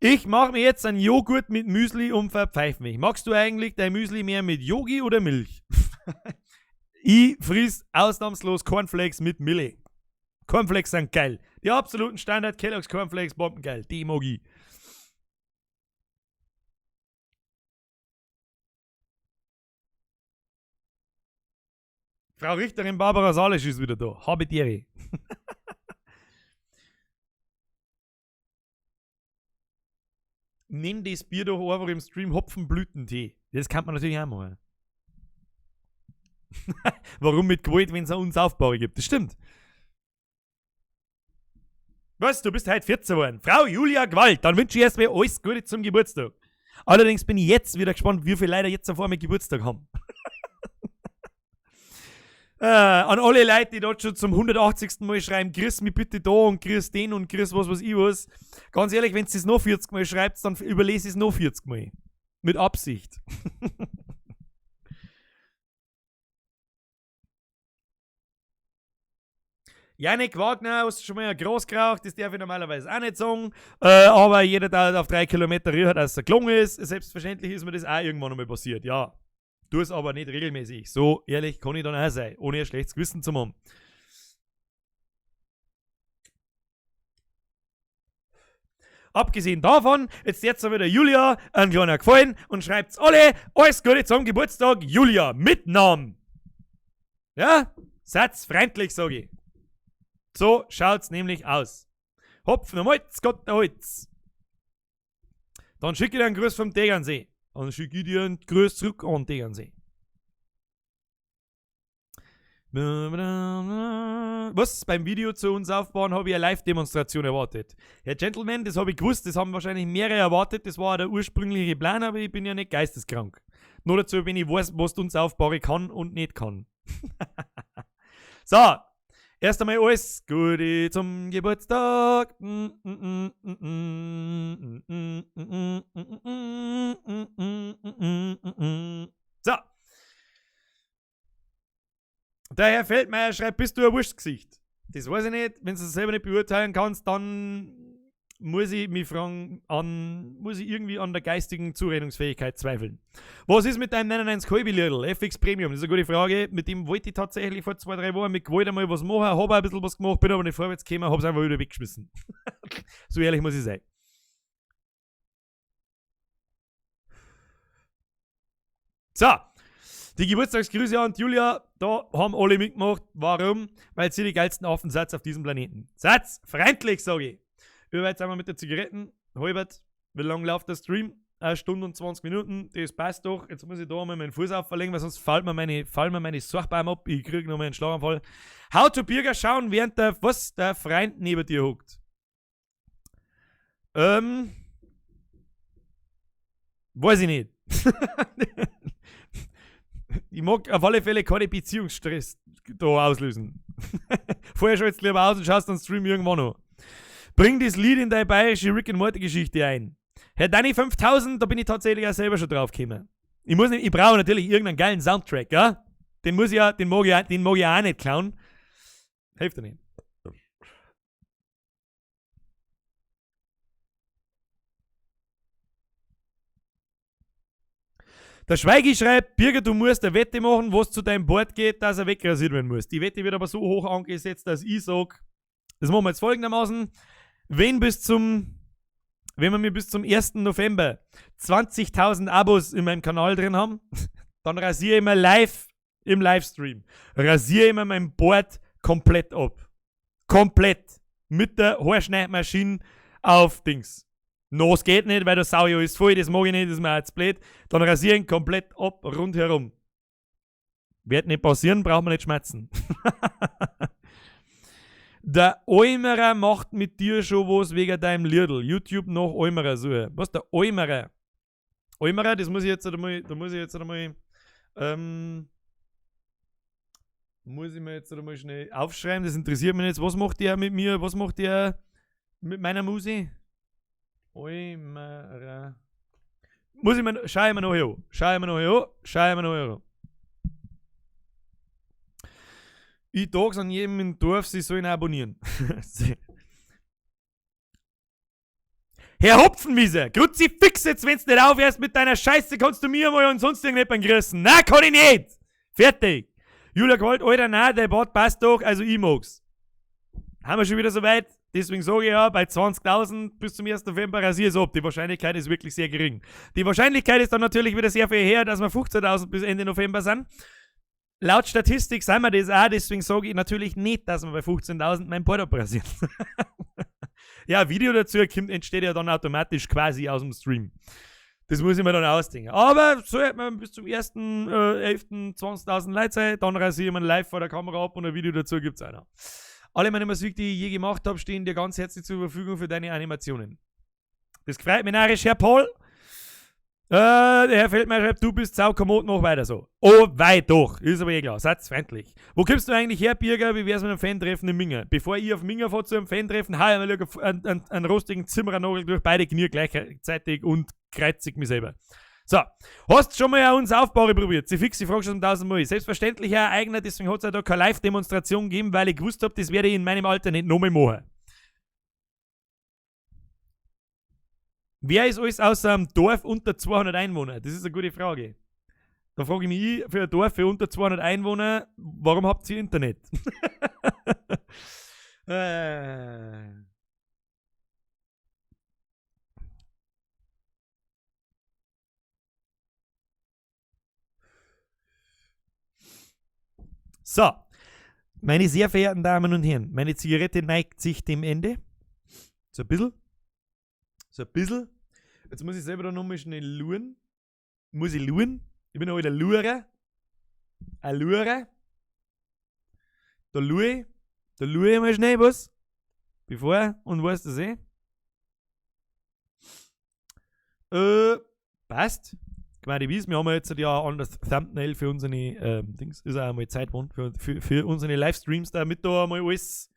A: Ich mach mir jetzt einen Joghurt mit Müsli und verpfeif mich. Magst du eigentlich dein Müsli mehr mit Yogi oder Milch? Ich friss ausnahmslos Cornflakes mit Milch. Cornflakes sind geil. Die absoluten Standard Kellogg's Cornflakes bombengeil. Die mag ich. Frau Richterin Barbara Salesch ist wieder da. Habe die Ehre. Nenn das Bier doch einfach im Stream Hopfenblütentee. Das kann man natürlich auch machen. Warum mit Gewalt, wenn es eine Unsaufbare gibt? Das stimmt. Was? Du bist heute 14 geworden. Frau Julia Gewalt, dann wünsche ich erstmal alles Gute zum Geburtstag. Allerdings bin ich jetzt wieder gespannt, wie viele Leute jetzt auf einmal Geburtstag haben. An alle Leute, die dort schon zum 180. Mal schreiben, grüß mich bitte da und grüß den und grüß was weiß ich was. Ganz ehrlich, wenn ihr es noch 40 Mal schreibt, dann überlese ich es noch 40 Mal. Mit Absicht. Janik Wagner, hast du schon mal ein Gras geraucht? Das darf ich normalerweise auch nicht sagen. Aber jeder, der auf 3 Kilometer rührt, dass er gelungen ist, selbstverständlich ist mir das auch irgendwann einmal passiert. Ja, tu es aber nicht regelmäßig. So ehrlich kann ich dann auch sein, ohne ein schlechtes Gewissen zu haben. Abgesehen davon, jetzt jetzt wieder Julia einen kleinen Gefallen und schreibt's alle alles Gute zum Geburtstag, Julia, mit Namen. Ja, Satz freundlich, sag ich. So schaut's nämlich aus. Hopfen am Holz, Gott der Holz. Dann schicke ich dir einen Gruß vom Tegernsee. Dann schicke ich dir einen Gruß zurück an Tegernsee. Was? Beim Video zu uns aufbauen habe ich eine Live-Demonstration erwartet. Herr Gentleman, das habe ich gewusst, das haben wahrscheinlich mehrere erwartet, das war der ursprüngliche Plan, aber ich bin ja nicht geisteskrank. Nur dazu, wenn ich weiß, was uns aufbauen kann und nicht kann. So, erst einmal alles Gute zum Geburtstag. So. Der Herr Feldmeier schreibt, bist du ein Wurstgesicht? Das weiß ich nicht. Wenn du es selber nicht beurteilen kannst, dann muss ich mich fragen, an, muss ich irgendwie an der geistigen Zurechnungsfähigkeit zweifeln. Was ist mit deinem 99 halbe Lidl? FX Premium, das ist eine gute Frage. Mit dem wollte ich tatsächlich vor 2, 3 Wochen mit Gewalt einmal was machen, hab auch ein bisschen was gemacht, bin aber nicht vorwärts gekommen, hab's einfach wieder weggeschmissen. So ehrlich muss ich sein. So, die Geburtstagsgrüße an Julia, da haben alle mitgemacht. Warum? Weil sie die geilsten Affen seid auf diesem Planeten. Seid freundlich, sag ich. Wie weit sind wir mit den Zigaretten? Halbert, wie lange läuft der Stream? 1 Stunde und 20 Minuten, das passt doch. Jetzt muss ich da mal meinen Fuß auferlegen, weil sonst fällt mir meine, fallen mir meine Suchbaum ab. Ich krieg noch mal einen Schlaganfall. How to Birger schauen, während der, was, der Freund neben dir hockt. Weiß ich nicht. Ich mag auf alle Fälle keine Beziehungsstress da auslösen. Vorher schaltest du lieber aus und schaust dann Stream irgendwann noch. Bring das Lied in deine bayerische Rick and Morty Geschichte ein. Herr Danny 5000, da bin ich tatsächlich auch selber schon drauf gekommen. Ich muss nicht, ich brauche natürlich irgendeinen geilen Soundtrack, ja? Den muss ich ja, den mag ich, auch, den mag ich auch nicht klauen. Hilft dir nicht. Der Schweigi schreibt, Birger, du musst eine Wette machen, was zu deinem Bord geht, dass er wegrasiert werden muss. Die Wette wird aber so hoch angesetzt, dass ich sag, das machen wir jetzt folgendermaßen, wenn wir mir bis zum 1. November 20.000 Abos in meinem Kanal drin haben, dann rasiere ich mir live im Livestream, rasiere ich mir mein Board komplett ab. Komplett. Mit der Haarschneidmaschine auf Dings. No, es geht nicht, weil da sau ich alles voll, das mag ich nicht, das ist mir auch zu blöd. Dann rasieren komplett ab, rundherum. Wird nicht passieren, braucht man nicht schmerzen. Der Eumerer macht mit dir schon was wegen deinem Liedl. YouTube nach Eumerer suchen. Was, der Eumerer? Eumerer, das muss ich jetzt einmal, da muss ich jetzt einmal, muss ich mir jetzt einmal schnell aufschreiben, das interessiert mich jetzt. Was macht der mit mir? Was macht der mit meiner Musik? Eumerer. Muss ich mir, schau ich mir noch an. Schau ich mir noch an. Schau ich mir noch an. Ich sag's an jedem im Dorf, sie sollen abonnieren. Herr Hopfenwieser, Kruzifix jetzt, wenn's nicht aufhörst mit deiner Scheiße, kannst du mir mal und sonst irgendjemanden grüßen. Na, kann ich nicht! Fertig! Julia Gewalt, Alter, nein, der Bart passt doch, also ich mag's. Haben wir schon wieder soweit? Deswegen sage ich ja, bei 20.000 bis zum 1. November rasiere ich es ab. Die Wahrscheinlichkeit ist wirklich sehr gering. Die Wahrscheinlichkeit ist dann natürlich wieder sehr viel höher, dass wir 15.000 bis Ende November sind. Laut Statistik sind wir das auch, deswegen sage ich natürlich nicht, dass wir bei 15.000 mein Bart abrasieren. Ja, Video dazu entsteht ja dann automatisch quasi aus dem Stream. Das muss ich mir dann ausdenken. Aber so hat man bis zum ersten, elften 20.000 Leute sein, dann rasiere ich mir live vor der Kamera ab und ein Video dazu gibt's auch noch. Alle meine Musik, die ich je gemacht habe, stehen dir ganz herzlich zur Verfügung für deine Animationen. Das freut mich narrisch, Herr Paul. Der Herr Feldmeier schreibt, du bist saukommod, mach weiter so. Oh, weit doch. Ist aber eh klar. Seid freundlich. Wo kommst du eigentlich her, Birger? Wie wär's mit einem Fan-Treffen in Minga? Bevor ich auf Minga fahre zu einem Fan-Treffen, hau ich mir einen rostigen Zimmerernagel durch beide Knie gleichzeitig und kreuzig mich selber. So, hast schon mal uns Aufbau probiert? Sie fix, ich frage schon 1000 Mal. Selbstverständlich, Herr Eigner, deswegen hat's ja da keine Live-Demonstration gegeben, weil ich gewusst hab, das werde ich in meinem Alter nicht nochmal machen. Wer ist alles außer einem Dorf unter 200 Einwohner? Das ist eine gute Frage. Da frage ich mich, für ein Dorf für unter 200 Einwohner, warum habt ihr Internet? So, meine sehr verehrten Damen und Herren, meine Zigarette neigt sich dem Ende. So ein bisschen. So ein bisschen. Jetzt muss ich selber da nochmal schnell luren. Muss ich luren? Ich bin noch wieder Lurer. Ein Lurer. Da lure ich. Da lure ich mal schnell was. Bevor, und weißt du das eh? Passt. Ich meine, wir haben ja jetzt ja ein anderes Thumbnail für unsere Dings. Ist auch einmal Zeit geworden für unsere Livestreams, damit da mal alles,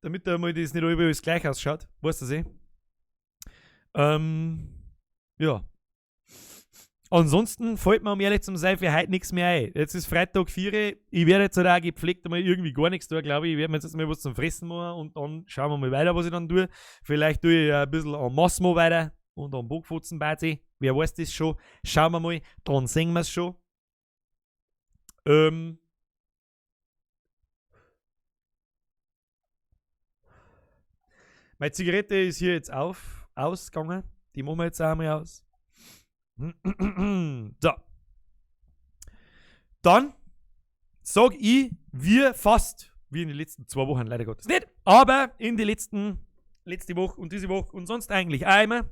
A: damit da mal das nicht alles gleich ausschaut. Weißt du das eh? Ja. Ansonsten fällt mir, um ehrlich zu sein, für heute nichts mehr ein. Jetzt ist Freitag 4 Uhr. Ich werde jetzt halt auch gepflegt einmal irgendwie gar nichts tun, glaube ich. Ich werde mir jetzt mal was zum Fressen machen und dann schauen wir mal weiter, was ich dann tue. Vielleicht tue ich ja ein bisschen am Massimo weiter und am Bockfutzenbazi. Wer weiß das schon? Schauen wir mal, dann sehen wir's schon. Meine Zigarette ist hier jetzt ausgegangen. Die machen wir jetzt auch mal aus. So. Dann sag ich, wir fast, wie in den letzten 2 Wochen, leider Gottes nicht, aber in die letzte Woche und diese Woche und sonst eigentlich auch immer.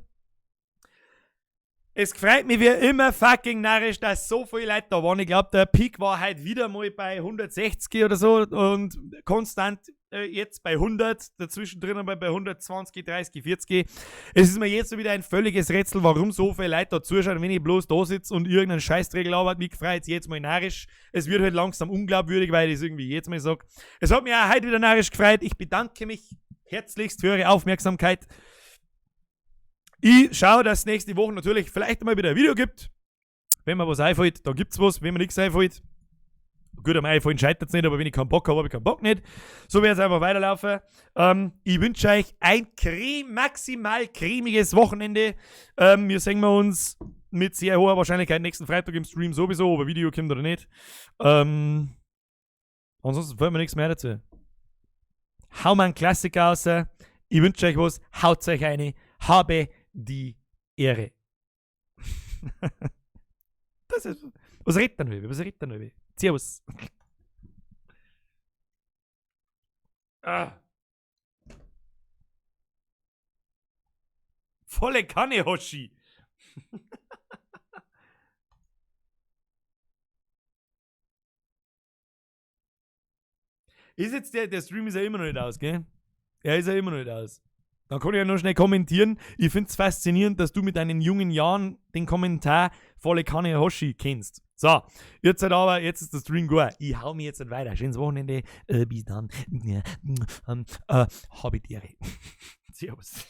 A: Es freut mich wie immer fucking narrisch, dass so viele Leute da waren. Ich glaub, der Peak war heute wieder mal bei 160 oder so und konstant jetzt bei 100, dazwischen drin einmal bei 120, 30, 40. Es ist mir jetzt wieder ein völliges Rätsel, warum so viele Leute da zuschauen, wenn ich bloß da sitze und irgendeinen Scheißdreck labert. Mich freut's jetzt mal narrisch. Es wird halt langsam unglaubwürdig, weil ich es irgendwie jetzt mal sag. Es hat mich auch heute wieder narrisch gefreut. Ich bedanke mich herzlichst für eure Aufmerksamkeit. Ich schaue, dass es nächste Woche natürlich vielleicht mal wieder ein Video gibt. Wenn mir was einfällt, da gibt's was. Wenn mir nichts einfällt, Gut, am iPhone scheitert es nicht, aber wenn ich keinen Bock habe, habe ich keinen Bock nicht. So wird es einfach weiterlaufen. Ich wünsche euch ein maximal cremiges Wochenende. Wir sehen wir uns mit sehr hoher Wahrscheinlichkeit nächsten Freitag im Stream sowieso, ob ein Video kommt oder nicht. Ansonsten fällt mir nichts mehr dazu. Hau mal einen Klassiker raus. Ich wünsche euch was. Haut euch eine. Habe die Ehre. Das ist. Was redet denn über? Was redet denn über? Servus. Ah. Volle Kanne, Hoshi. Ist jetzt der Stream ist ja immer noch nicht aus, gell? Er ist ja immer noch nicht aus. Dann kann ich ja noch schnell kommentieren. Ich find's faszinierend, dass du mit deinen jungen Jahren den Kommentar volle Kanne Hoshi kennst. So, jetzt halt aber, jetzt ist der Stream gut. Ich hau mich jetzt halt weiter. Schönes Wochenende. Bis dann. Habe die Ehre. Servus.